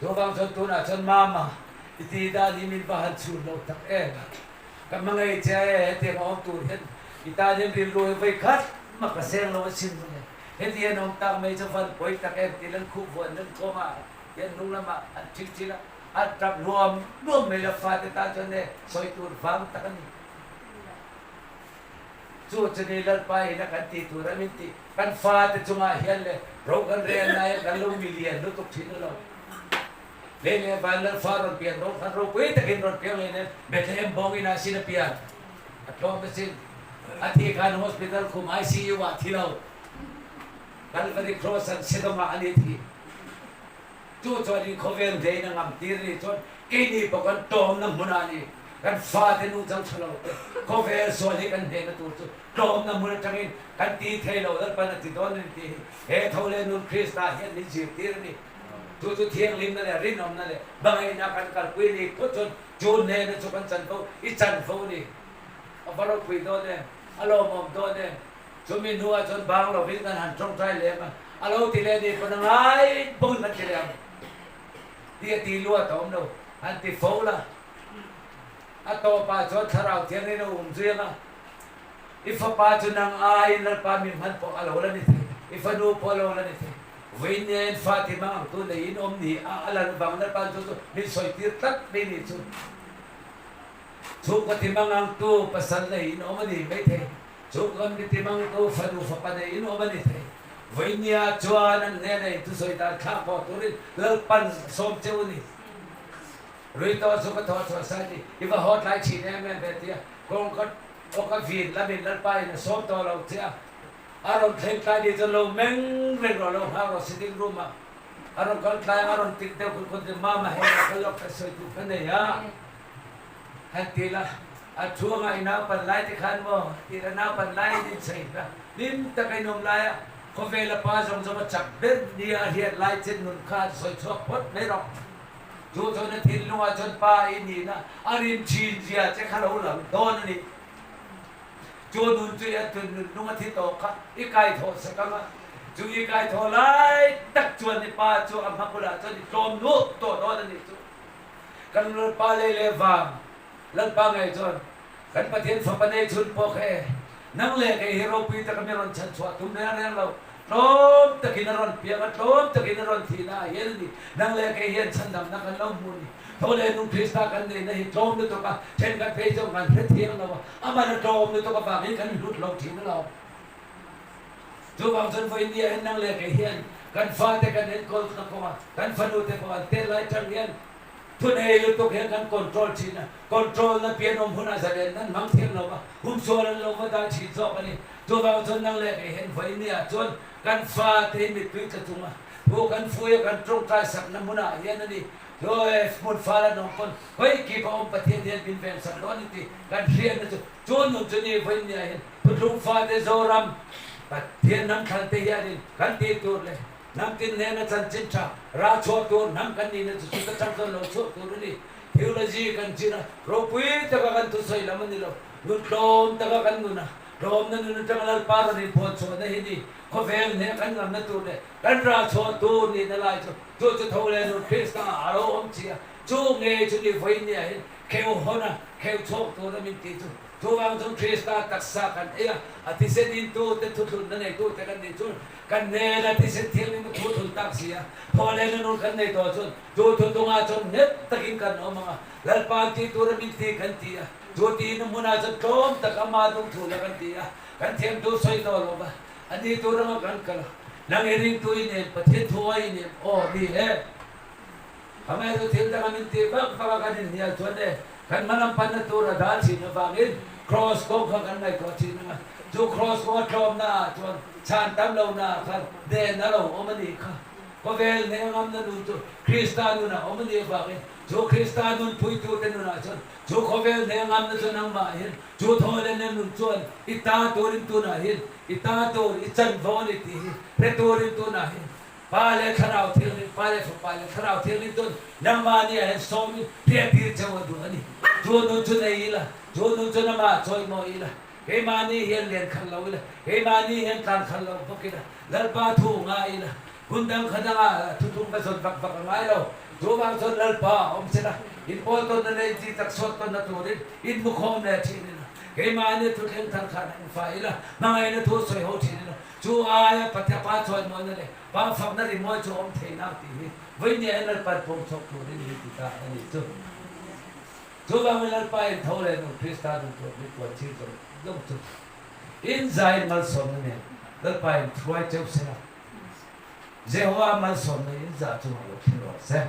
Chuvang chuan tunah chuan Mama i ti dan hi min va han chhun lo tak em. Ka hmangaih che e, hetiang a awm tur hian i tan hian rilru hi vawi khat mah ka seng lo asin mawle. Heti hian awm tak mai chu van pawi tak em tih lan khuh vuan nan kawngah hian hnung lamah an thil thil a, an tap nuam nuam mai la fate tan chuan e sawi tur vang tak a ni. Chu chu ni Lalpa in a kan tih tur a min tih. Kan fate chungah hian leh ro kan rel lai a kan lo milian lutuk thin a lo. Lei leh van Lalfa rawn pian ro khan ropui takin rawn piang leh nen Bethlehem bawng inah sin a pian. A tlawm asin. A thi khan hospital khum ICU ah thi lo. Calvary Cross an Sedom-ah a ni thi. Chu chuan in khawvel hlein a ngam tir ni chuan keini pawh kan tlawmna hmunah ni kan fate nu chang tha lo te khawvel sual hi kan hnehna tur chu tlawmna hmun atangin kan ti thei lo Lalpan a ti dawn a ni tih hi he tho leh nun Krista hian min zirtir a ni. Chu chu thianghlimna leh rinawmna leh hmangaihna kan kalpui ni phawt chuan chu hnehna chu kan chanvo i chanvo ni. A va ropui dawn em? A lawmawm dawn em? Chumi hnuah chuan bang lovin kan han tawngtai lem a, a lo ti leh ni pawn a ngai bawkin kan ti leh ang tih a ti luat a awm lo, han ti fo la. A tawpah chuan Thlarau Thiangin a um zui ang a, I fapa chu nang aiin Lalpa mi hman pawh a lo la ni thei, i fanu pawh a lo la ni thei. Vawiin fa ti mang ang tu neiin awm ni a, a lan vang Lalpa chu chu min sawi tir tlat mai ni chu. Chhungkaw ti mang ang tu pasal neiin awm a ni maithei. Chhungkaw mi ti mang tu fanu fapa neiin awm a ni thei. Vawinia chuan an hnena in thusawi dan thlak pawh turin Lalpan sawm cheu a ni. Rui tawh chu ka thawh chhuah sai ni, i va haw tlai thin em em ve tia kawngka awka vin lamin Lalpa in a sawm tawh lo che a. A rawn thleng tlai ni chuan lo meng reng rawh, lo nghak rawh sitting room ah a rawn kal tlai ang a rawn tik deuh khut khut in Mama hei ah ka lawk ka sawi duh ka nei a han ti la. A chhungah i naupan lai te khan maw tih la naupan laiin in chei kha hlim taka in awm lai a. Khawvela pa zawng zawng a chak ber nia a hriat lai chen nun kha an sawi chhuak phawt mai rawh. Chu chuan a thinlungah chuan pa i nihna a rin thin zia che kha lo lang dawn a ni. Chu nun chu i a tun nun nung a thi tawh kha i kaithawh sak ang a, chu i kaithawh lai tak chuan i pa chu a hma bulah chuan i tlawm nuh tawh dawn a nih chu. Kan Lalpa lei leh vang Lalpa ngei chuan kan Pathian fapa nei chhun pawh kha e, nang leh kei hi ropui taka mi rawn chhan chhuah tum reng reng lo, tlawm takin a rawn piang a, tlawm takin a rawn thihna ah hian a ni, nang leh kei hian chhandamna kan lo hmu a ni. Tho leh nung Krista kan neihna hi tlawm lutuk a, thenkhat phei chuan kan hre thiang lo a, aman a tlawm lutuk avangin kan hlut lo thin alawm. Chuvang chuan vawiin nia hian nang leh kei hian kan fate kan enkawl na kawngah, kan fanute pawh an tel lai tang hian thunei lutuk hian kan control thin a, control na pian awm hunah zalen nan hmang thiam lo va, humsual an lo va dah thin zawk a ni. Chuvang chuan nang leh kei hian vawiin nia chuan kan fate hi mittui tla chunga thu kan fui a, kan tawngtai sakna hmunah hian a ni. Joef hmun fal an awm pawn hawi kip a awm Pathian hian min ven sak dawn inti kan hriatna chu chu nun chu ni vawiin nia hian Thuthlung fate Zoram Pathian hnam thlan te hianin kan tih tur leh hnam tin hnena chanchin tha rah chhuah tur hnam kan nihna chu chuta chang chuan lo chhuah tur a ni. Theology kan chin a, ropui taka kan thusawi lam a ni lo. Nun tlawm taka kan nun a, tlawmna nun atanga Lalpa rawn inphawn chhuahna hi ni khawvel hneh kan ngamna tur leh kan rah chhuah tur nihna lai chu chu chu tho leh nun Krista ah a lo awm chi a, chu ngei chu ni vawiin nia hian kheu hawn a, kheu chhuak tur a min tih chu. Chuvang chuan Krista taksa kan ei a, a thisen intute thuthlunna neitute kan nih chuan kan hnena thisen thianghlim a thu thun tak si a, thaw leh na nun kan nei tawh chuan chu thutungah chuan nghet takin kan awm ang a, Lalpa an tih tura min ti kan ti a, chu tiin a hmunah chuan tlawm tak ama dungthu la kan ti a, kan thiamtu sawi tawh lo va, a ni tur anga kan kal a, nang i ringtu i nem, Pathian thu a i nem, aw ni e. Amaherawhchu thil danga min tih vak vak a kan inhnial chuan e, kan hmalam panna tur a dal thin avangin Kraws kawng kha kan ngaihtuah thin ang a, chu Kraws kawnga tlawmna ah chuan chhan tam lohna ah khan hnen a lo awm a nih kha. Khawvel hne ngamna nun chu Krista nunah awm a nih avangin chu Krista nun puitute nunah chuan chu khawvel hne ngamna chu nangmah hian chu thawhlehna nun chuan i ta turin tunah hian i ta tur i chanvo a ni tih hi hre turin tunah hian Pa leh Thlarau Thianghlim, Pa leh Fapa leh Thlarau Thianghlim chuan nangmahni ah hian sawmin hriattir cheu a duh a ni. Chu nun chu nei ila, chu nun chuan amah chawi maw ila, keimahni hian lian khalh lo ila, keimahni hian tlan khalh lo bawk ila, Lalpa thu ngai ila, hmun dang kha dangah thuthlung va zawn vak vak a ngai lo. Chu vang chuan Lalpa a awm sela, inpawl tawnna leh inti tak sawt tawnna turin inhmukhawm leh thin ila, keimahni thuthleng thar khan han fah ila, hmangaihna thu sawi ho thin ila, Chu aia Pathian Pa chawimawina leh Pa fakna rimawi chu a awm thei nang tih hi vawinia hian Lalpa'n pawm chhuak turin min ti ta a nih chu. Chuvangin Lalpa in tho leh nung Krista nun tur min puan thil zawng zawng chu in zaiin malsawmna nen Lalpa in hruai cheu se la, Jehovah malsawmna in zah chungah lo thlen rawh se.